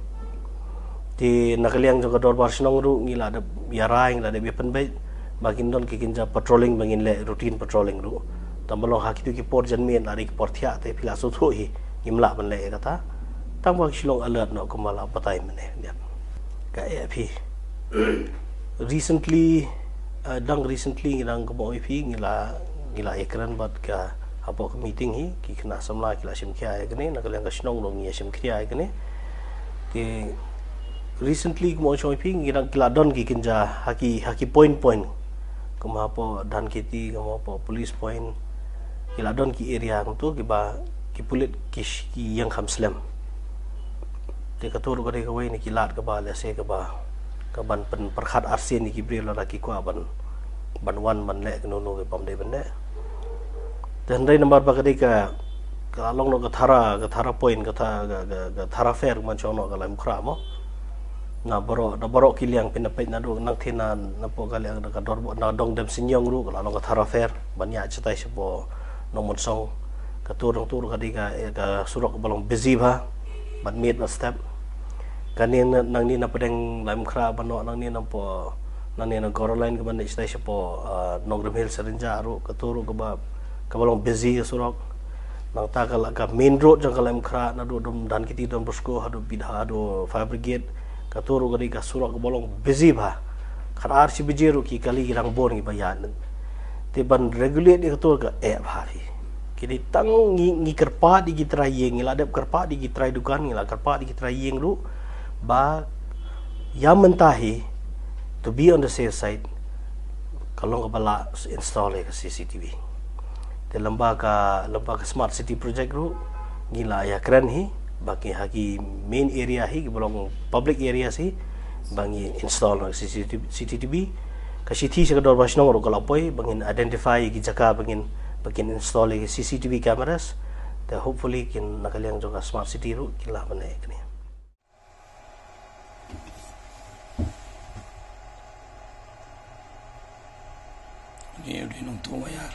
Te na ka liang jong ka dorbar shnong ruh ngi lah da ïarai, ngi lah da ïapynbeit ba kin don ki kynja patrolling ba ngin leh routine patrolling ruh. Tang ba long ha kito ki por janmiet, la dei ki por thiah te phi la sngewthuh hi, ngim lah ban leh ïa kata. Tang ba ki shu long alert noh kumba la batai mynne. Ka eh phi. Recently, uh, dang recently ngi dang kumba ong ïa phi, ngi la, ngi la ïakren bad ka hapoh ka meeting hi, ki khynnah samla ki la shim khia ïa kane, na ka liang ka shnong ruh ngi ïa shim khia ïa kane. Te recently kumba ong ïa phi, ngi dang, ki la don ki kynja ha ki, ha ki point point. Kumba hapoh Dhankheti, kumba hapoh police point. Ki la don ki area kumto kiba ki pulit ki sh-, ki ïeng kham slem. Te kato ruh ka dei kawei na ki lad kaba lehse kaba, kaban pynpyrkhat arsien ïa ki briew lada ki kwah ban, ban wan ban leh kano kano kaba ym dei ban leh. Te hynrei namar ba ka dei ka, ka long noh ka Thara, ka Thara point, ka Tha-, ka, ka, ka Thara Fair, man shong noh ka Laitumkhrah mo. Na baroh, na baroh ki liang phin da peit naduh nangthie na, napoh ka liang na ka dor, na dong Demsynñiong ruh ka la long ka Thara Fair ban ïaid shatai shapoh Nongmynsong. Kato ruh, kato ruh ka dei ka, eh, ka surok kaba long busy bha bad miet bad step. Kane na, nangne na pdeng Laitumkhrah ban noh nangne napoh, nangne na Goro Line kaban leit shatai shapoh, ah, Nongrim Hills Rynjah ruh, kato ruh kaba, kaba long busy ka surok. Nangta ka la, ka main road jong ka Laitumkhrah naduh Dom Dhankheti, Don Bosco haduh Bidha haduh Fire Brigade. Kato ruh ka dei ka surok kaba long busy bha. Khatar shi baje ruh ki kali ki dang bun kiba ïaid. Te ban regulate ïa kato ka eh bha hi. Ki dei tang ngi, ngi kyrpad ïa ki trai ïing, ngi la dep kyrpad ïa ki trai dukan, ngi la kyrpad ïa ki trai ïing ruh ba ïa mynta hi, to be on the safe side, ka long kaba lah install ïa ka C C T V. Te lem bad ka, lem bad ka Smart City Project ruh ngi la ïakren hi ba ki ha ki main area hi, kiba long public areas hi, ba ngi install noh C C T V, C C T V. Ka shithi sha ka dorbar shnong ruh ka la poi ba ngin identify ïa ki jaka ba ngin, ba kin install ïa ki C C T V cameras. Te hopefully kin na ka liang jong ka Smart City ruh kin lah ban leh kane. Ni u dei nongtuh maiar.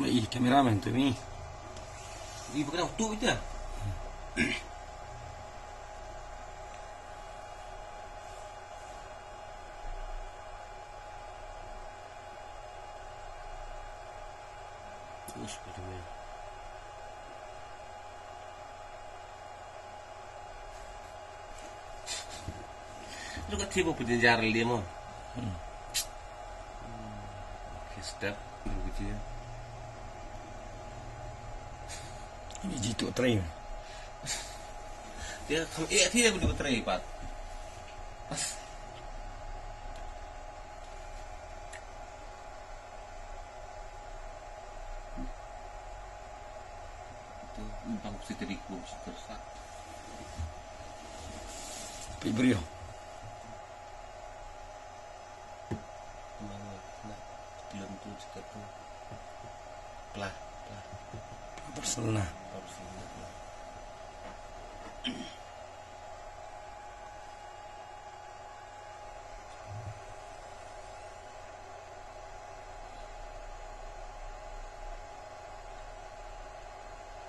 Ih, cameraman tu mi. Ih, bukan tu itu. Us, betul. Lu ka thiba pynjar le mo. Hmm. Okay, step. Lu ka thiba. Ini jitu try. Dia kam eh dia boleh try pat. Itu bang si tadi ku si tersa. Pi brio. Mana nak belum tu cakap tu. Pelah, pelah. Personal. Personal, pelah.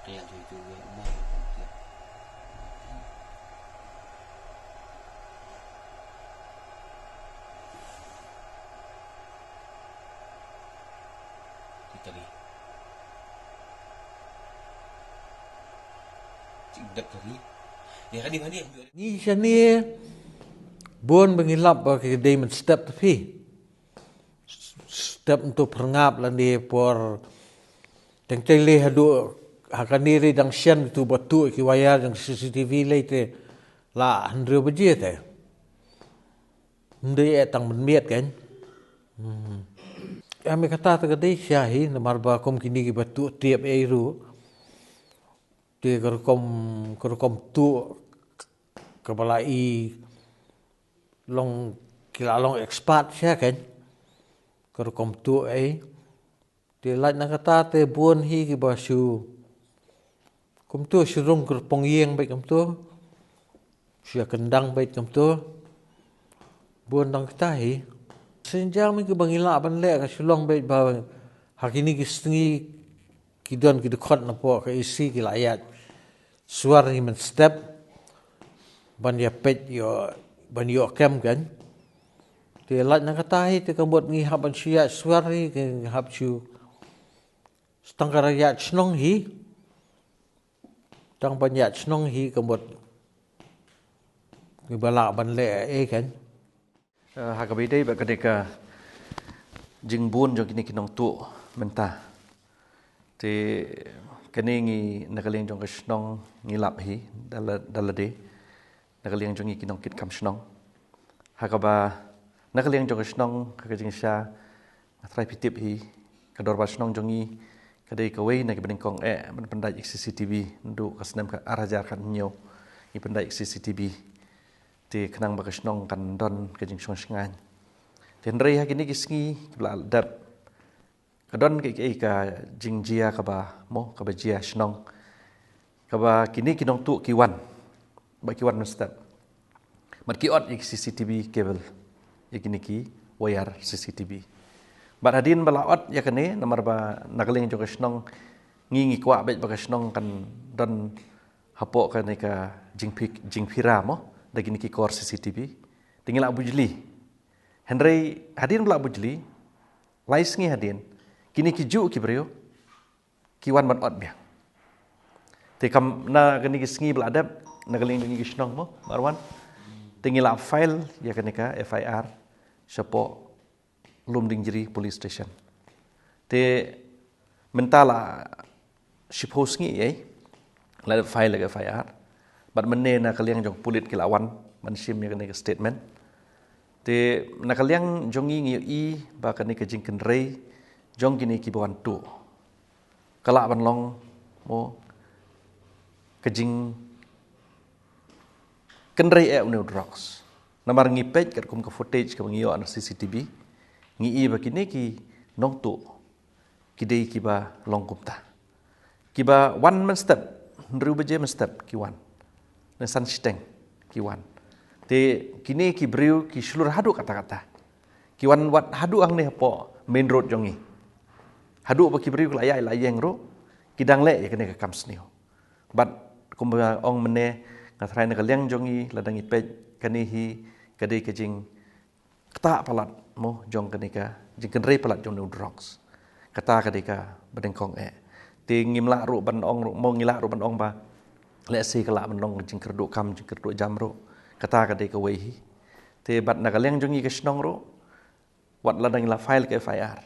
Kaya tu itu ya, umur. Kita ni. Cik dep tadi. Ya, kan, ni, ni. Ni shane bun ba ngi lap ba ki dei mynstep te phi. Step ntu pyrngap lane por teng teng le haduh ha kane re dang shen tu ba tu ki wire jong C C T V le te la hynriew baje te. Ndei e tang mynmiet kan. Hmm. Em kata te ka dei sha hi namar ba kum kine ki ba tu tiep ei ru. Te ka rukom, ka rukom tu ka ba la i long ki la long expert sha kan. Ka rukom tu ei. Te lait na kata te bun hi ki ba shu. Kumtu shu rung kyrpong ïeng beit kumtu. Shu ïa kyndang beit kumtu. Bun dang kata hi. Synjang mi ki ba ngi lah ban leh ka shu long beit ba ha kine ki sngi ki don ki dkhot na pok ka isi ki la ïaid. Suar hi mynstep ban ïa peit ïoh ban ïoh kem kan. Te lait na kata hi te ka mut ngi hap ban shu ïaid suar hi ngi hap shu. Tang ka ïaid shnong hi. Tang ban ïaid shnong hi ka mut ngi ba lah ban leh ei kan. Eh, ha kaba ïadei bad kane ka jingbun jong kine ki nongtuh mynta. Te kane ngi na ka liang jong ka shnong ngi lap hi da la, da lade na ka liang jong ngi ki nongkitkam shnong. Ha kaba na ka liang jong ka shnong ha ka jingshisha nga trai phi tip hi ka dorbar shnong jong ngi ka dei kawei na ki ba nyngkong eh ban pyndait ïa ka C C T V naduh ka snem ka ar hajar khathynñiew ngi pyndait ïa ka C C T V. Te khnang ba ka shnong kan don ka jingshong shngaiñ. Te hynrei ha kine ki sngi ki ba la dep ka don ka, ka, ka jingjia kaba mo kaba jia shnong. Kaba kine ki nongtuh ki wan ba ki wan mynstep. Bad ki ot ïa ki C C T V cable ïa kine ki wire C C T V. Bad hadien ba la ot ïa kane namar ba na ka liang jong ka shnong ngi ngi kwah beit ba ka shnong kan don hapoh kane ka jingphi-, jingphira mo da kine ki kor C C T V. Te ngi la bujli. Hynrei hadien ba la bujli lai sngi hadien kine ki juh ki briew ki wan ban ot biang. Te kam na kane ki sngi ba la dep na ka liang jong ngi ki shnong mo Marwan. Te ngi la file ïa kane ka F I R shapoh Lumdiengjri Police Station. Te mynta la shiphew sngi ei la dep file ïa ka F I R. Bad mynne na ka liang jong pulit ki la wan ban shim ïa kane ka statement. Te na ka liang jong ngi ngi ïohi ba kane ka jingkynrei jong kine ki ba wan tuh ka lah ban long mo ka jingkynrei eh une u drugs. Namar ngi peit katkum ka footage kaba ngi ïoh na C C T V ngi i ba kine ki nongtuh ki dei ki ba long kumta. Ki ba wan mynstep hynriew baje mynstep ki wan. Ne san shiteng ki wan. Te kine ki briew ki shlur haduh katta katta. Ki wan wat haduh hangne hapoh main road jong ngi. Haduh ba ki briew ki la ïaid la ïeng ruh, ki dang leh ïa kane ka kam sniew. Bad kumba ong mynne, nga tharai na ka liang jong ngi, lada ngi peit, kane hi ka dei ka jingktah palat mo jong kane ka jingkynrei palat jong une u drugs. Kata ka dei kaba nyngkong eh. Te ngim lah ruh ban ong ruh mo, ngi lah ruh ban ong ba lehse ka lah ban long jingkyrduh kam, jingkyrduh jam ruh. Kata ka dei kawei hi. Te bad na ka liang jong ngi ka shnong ruh, wat lada ngi la file ka F I R,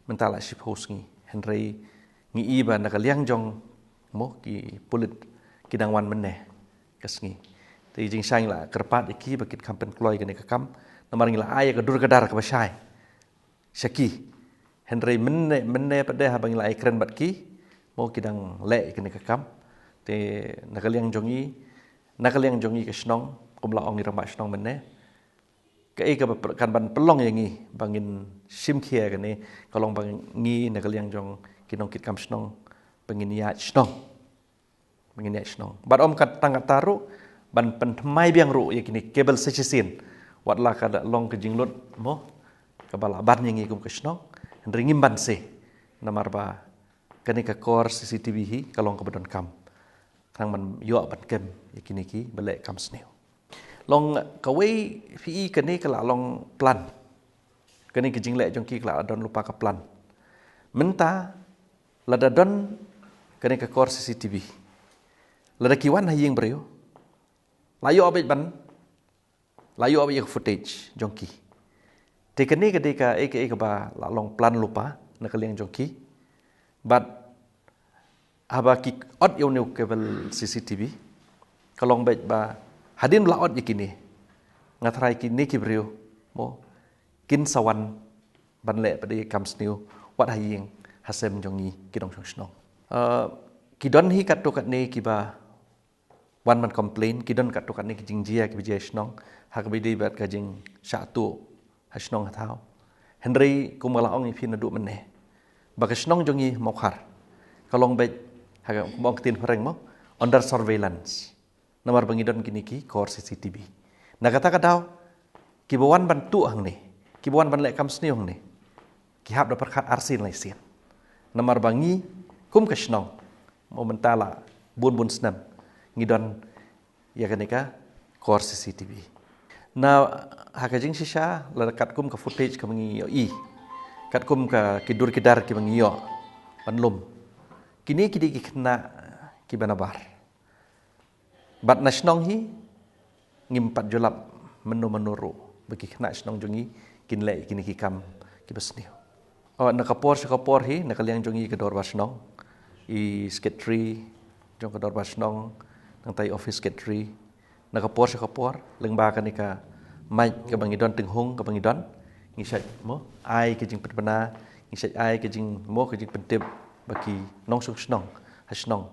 mynta la shiphew sngi. Hynrei ngi i ba na ka liang jong mo ki pulit ki dang wan mynne ka sngi. Te jingshisha ngi la kyrpad ïa ki ba kin kham pynkloi kane ka kam, namar ngi la ai ïa ka dur ka dar kaba shai sha ki. Hynrei mynne, mynne pat de haba ngi la ai kren bad ki, mo ki dang leh ïa kane ka kam. Te na ka liang jong ngi, na ka liang jong ngi ka shnong, kum la ong i rangbah shnong mynne, kaei kaba py-, kan ban pynlong ïa ngi ba ngin shim khia kane, ka long ba ngi na ka liang jong ki nongkitkam shnong ba ngin ïaid shnong. Ba ngin ïaid shnong. Bad ym kat tang katta ruh, ban pynthymmai biang ruh ïa kine ki cable shisien. Wat la ka da long ka jinglut mo, kaba lah ban ïa ngi kum ka shnong, hynrei ngim ban se. Namar ba kane ka kor C C T V hi ka long kaba donkam. Khnang ban ïoh ban kem ïa kine kiba leh kam sniew. Long kawei, phi i, kane ka la long plan. Kane ka jingleh jong ki ka la don lypa ka plan. Mynta lada don kane ka kor C C T V, lada ki wan ha ïing briew, la ïoh beit ban, la ïoh beit ïa ka footage jong ki. Te kane ka dei kaei kaei kaba la long plan lypa na ka liang jong ki. Bad haba ki ot ïa une u cable C C T V, ka long beit ba hadien ba la ot ïa kine, nga tharai kine ki briew mo kin sa wan ban leh pat de kam sniew wat ha ïing ha sem jong ngi ki nongshong shnong. Eh, ki don hi katto katne kiba wan ban complain, ki don katto katne ki jingjia kiba jia shnong, ha kaba ïadei bad ka jingshah tuh ha shnong ha thaw. Hynrei kum nga la ong ïa phi naduh mynne, ba ka shnong jong ngi Mawkhar ka long beit, ha kaba ong ktien phareng mo, under surveillance. Namar ba ngi don kine ki kor C C T V. Na kata ka daw, kiba wan ban tuh hangne, kiba wan ban leh kam sniew hangne, ki hap da pyrkhat arsien laisien. Namar ba ngi kum ka shnong, mo mynta la bun bun snem ngi don ïa kane ka kor C C T V. Na, ha ka jingshisha, la katkum ka footage kaba ngi ïohi, katkum ka ki dur ki dar kiba ngi ïoh ban lum, kine ki dei ki khynnah kiba nabar. Bad na shnong hi, ngim pat ju lap mynno mynno ruh ba ki khynnah shnong jong ngi kin leh kine ki kam kiba sniew. Oh, na ka por sha ka por hi, na ka liang jong ngi ka dorbar shnong, i secretary jong ka dorbar shnong, nangta i office secretary, na ka por sha ka por, lyngba kane ka mic kaba ngi don, tynghung kaba ngi don, ngi shait mo ai ka jingpynbna, ngi shait ai ka jing mo ka jingpyntip ba ki nongshong shnong ha shnong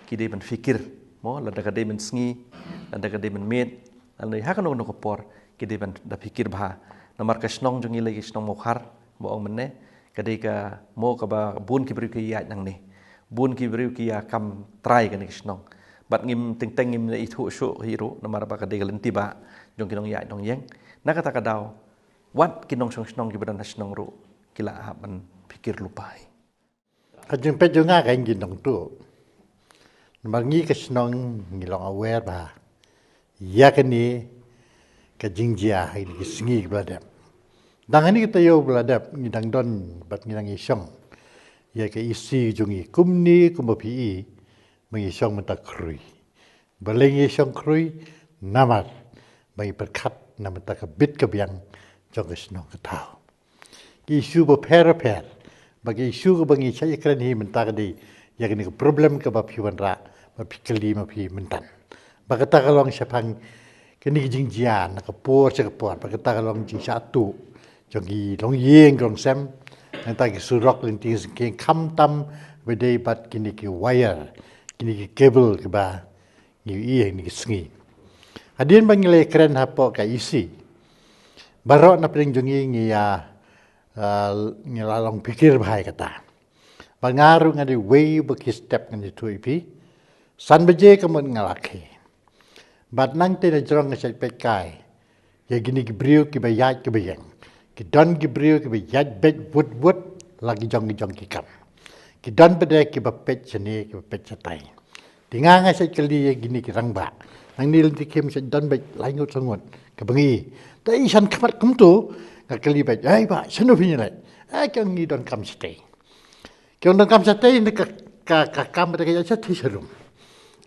ki dei ban phikir mo, lada ka dei mynsngi, lada ka dei mynmiet, lada ha kano kano ka por ki dei ban da phikir bha. Namar ka shnong jong ngi lei, ka shnong Mawkhar, ba ong mynne, ka dei ka mo kaba bun ki briew ki ïaid nangne, bun ki briew ki ïa kam trai kane ka shnong. Bad ngim teng teng ngim ïathuh shuh hi ruh, namar ba ka dei ka lynti ba jong ki nongïaid nongïeng. Na kata ka daw, wat ki nongshong shnong kiba don ha shnong ruh ki la hap ban phikir lypa hi. Ka jingpeit jong nga ka jingdon tuh. Namar ngi ka shnong ngi long aware bha ïa kane ka jingjia ha kine ki sngi kiba la dep. Dang ha kane ka taïew ba la dep ngi dang don bad ngi dang ïashong ïa ka E C jong ngi kumne kumba phi i, ba ngi shong mynta khrui. Balei ngi shong khrui? Namar ba ngi pyrkhat na bynta ka bit ka biang jong ka shnong ka thaw. Ki issue bapher bapher, ba ki issue kaba ngi shait ïakren hi mynta ka dei ïa kane ka problem kaba phi wanrah, ba phi kylli ma phi mynta. Ba kata ka long shaphang kane ka jingjia na ka por sha ka por, ba kata ka long jingshah tuh jong ki longïing longsem, nangta ki surok lynti syngkien, khamtam ba dei bad kine ki wire, kine ki cable kiba ngi ïohi ha kine ki sngi. Hadien ba ngi la ïakren hapoh ka E C, baroh na pdeng jong ngi ngi ïa, ah, ngi la long phikir bha ïa kata. Ba nga ruh nga dei uwei ba ki step ngan ïathuh ïa phi. San baje ka mut nga la khie. Bad nangta na jrong nga shait peit kai ïa kine ki briew kiba ïaid kiba ïeng. Ki don ki briew kiba ïaid beit wut wut. la ki jong ki jong ki kam. Ki don pat de kiba peit shane, kiba peit shatai. Te nga nga shait kylli ïa kine ki rangbah. Nangne lynti khim shait don beit lai ngut saw ngut kaba ngi. Te i shan khmat kumto, nga kylli beit, "Ei bah, shano phi ïaleit?" "Ei, ka ngi don kam shatai." Ki ong, "Don kam shatai ne ka, ka, ka kam ba da ka ïa shatai sharum."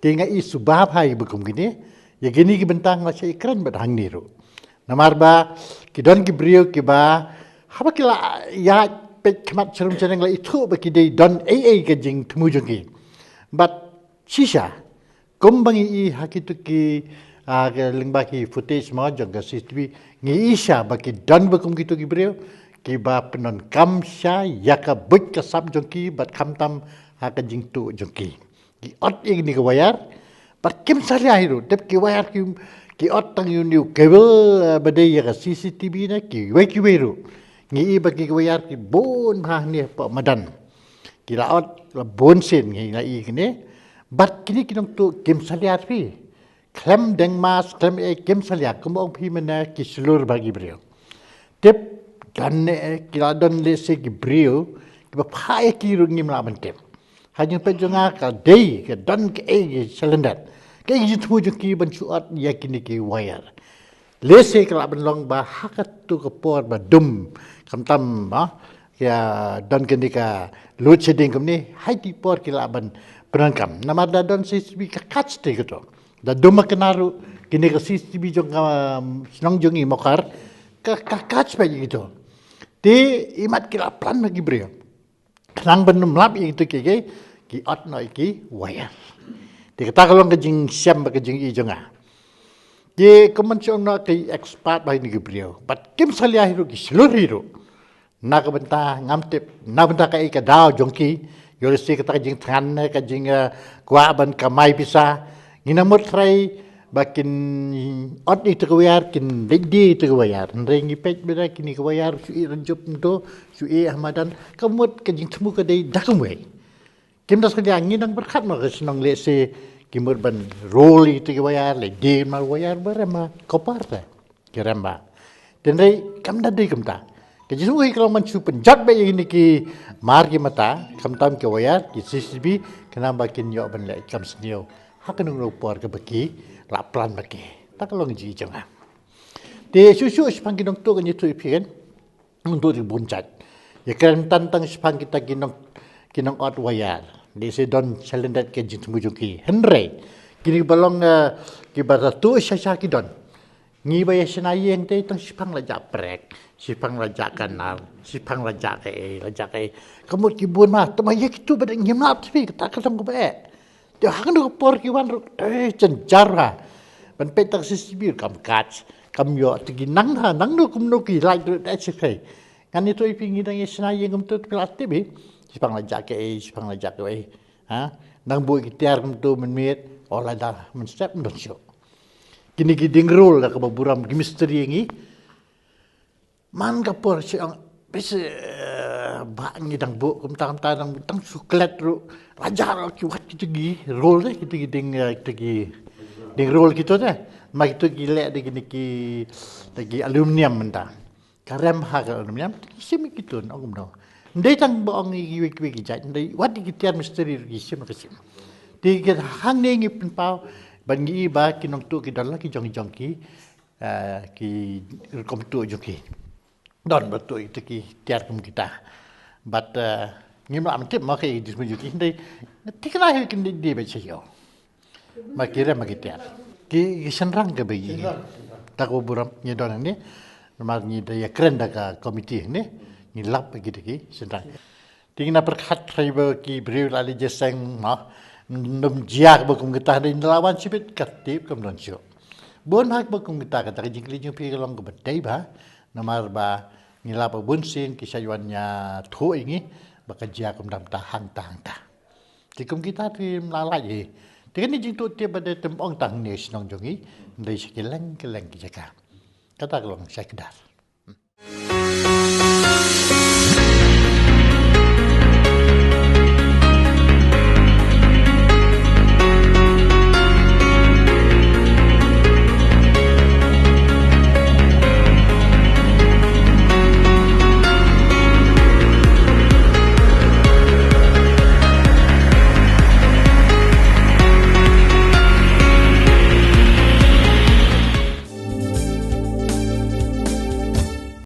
Te nga i suba bha ïa ba kum kine, ïa kine ki bynta nga la shait kren bad hangne ruh. Namar ba ki don ki briew kiba haba ki la ïa peit khmat sharum shaneng la ithuh ba ki dei don ei ei ka jingthmu jong ki. Bad shisha, kumba ngi i ha kito ki, ah, ka lyngba ki footage mo jong ka C C T V, ngi i sha ba ki don ba kum kito ki briew kiba pyndonkam sha ïa ka buit ka sap jong ki bad khamtam ha ka jingtuh jong ki. Ki ot ïa kine ki wire bad kim salia hi ruh, tip ki wire ki, ki ot tang ïa une u cable, ah, ba dei ïa ka C C T V ne kiwei kiwei ruh. Ngi i ba ki wire ki bun bha hangne hapoh madan. Ki la ot la bun sien ngi la i kine. Bad kine ki nongtuh kim salia phi. Khlem deng mask, khlem ei, kim salia, kumba ong phi mynne ki shlur bha ki briew. Tip, don ne, ki la don lehse ki briew kiba phah ïa ki ruh ngim lah ban tip. Ha jingpeit jong nga ka dei ka don kaei ka shalyndet, kaei ka jingthmu jong ki ban shu ot ïa kine ki wire. Lehse ka lah ban long ba ha kato ka por ba dum, khamtam ba ïa don kane ka load shedding kumne, ha kito ki por ki lah ban pyndonkam. Namar da don C C T V ka kach te kato. Da dum ma kane ruh, kine ka C C T V jong ka, um, shnong jong i Mawkhar, ka, ka kach pat ïa kito. Te imat ki la plan ma ki briew. Khnang ban ym lap ïa kito ki, ki, ki ot noh ïa ki wire. Te kata ka long ka jingshem bad ka jingi jong nga. Te kumban shu ong noh ki expert bha kine ki briew. Bad kim salia hi ruh, ki shlur hi ruh. Na ka bynta ngam tip, na bynta kaei ka daw jong ki, ïoh lehse kata ka jingthngan ne ka jing, eh, kwah ban kamai pisa. Ngi nang mut trai ba kin ot ïa kito ki wire, kin leit die ïa kito ki wire. Hynrei ngi peit beit kine ki wire shu ïeh ranjup kumto, shu ïeh ha madan, ka mut ka jingthmu ka dei da kumwei. Kim da salia, ngi nang pyrkhat ma ka shnong lehse ki mut ban roll ïa kito ki wire, leit die ma wire ba rem ma copper te. Ki rem bha. Hynrei kam da dei kumta. Ka jingthmu ka long ban shu pynjot beit ïa kine ki mar ki mata, khamtam ki wire, ki C C T V, khnang ba kin ïoh ban leh kam sniew ha kano kano ka por kaba ki la plan ma ki. Kata ka long ka jingi jong nga. Te shuh shuh shaphang ki nongtuh, ngan ïathuh ïa phi kan. Nongtuh ki bun jait. Ïa kren tang tang shaphang kita ki nong, ki nong ot wire. Lehse don shalyndet ka jingthmu jong ki. Hynrei kine kiba long, eh, kiba tuh sha sha ki don. Ngi ba ïa shna ïing te tang shiphang la jah prek, shiphang la jah kanar, shiphang la jah kaei, la jah kaei. Ka mut ki bun ma, tangba ïa kito ba dang ngim lap te phi, kata ka long kaba eh. Te ha kano ka por ki wan ruh, eh, jynjar ha. Ban peit tang C C T V kam kach, kam ïoh, te ki nang ha, nangno kumno ki lait ruh te shi khei. Ngan ïathuh ïa phi, ngi dang ïa shna ïing kumto te phi la tip hi. Shiphang la jah kaei, shiphang la jah kaei. Ha? Nang buh ki tiar kumto mynmiet, oh lada mynstep ym don shuh. Kine ki dieng roll da kaba burom ki mistri ngi. Man ka por shu ong, phi shu, eh, ba ngi dang buh kumta kumta dang, dang shu klet ruh. La jah ruh ki wat kito ki roll te, kito ki dieng, eh, kito ki dieng roll kito te. Ma kito ki leh da kine ki, da ki aluminium mynta. Ka rem ha ka aluminium, ki shim ïa kito, ong kumno. Ym dei tang ba ong ïa kiwei kiwei ki jait, ym dei, wat ïa ki tiar mistri ruh ki shim ka shim. Te ki hangne ngi pynpaw, ban ngi i ba ki nongtuh ki don la ki jong jong ki, eh, ki rukom tuh jong ki. Don ba tuh ïa kito ki tiar kum kita. Bad, eh, ngim lah ban tip ma kaei ka jingthmu jong ki, hynrei thikna hi kin dei dei beit sha ïew. Ma ki rem ma ki tiar. Ki, ki shynrang kiba ïa. Kata ka burom ngi don hangne. Namar ngi da ïa kren da ka komiti hangne. Ngi lap ïa kita ki shynrang. Te ngi na pyrkhat trai ba ki briew la leit jingïaseng ma. Ym jia kaba kum kita, hynrei ynda la wan shibit ka tip kam don shuh. Bun ha kaba kum kita, kata ka jingkylli jong phi ka long kaba dei bha. Namar ba ngi lap ba bun sien ki shait wan ïathuh ïa ngi ba ka jia kumta kumta hangta hangta. Te kum kita te ym lah lait hi. Te kane jingtuh tip ba dei, te ym ong tang hangne shnong jong ngi, hynrei sha kylleng kylleng ki jaka. Kata ka long shai kdar.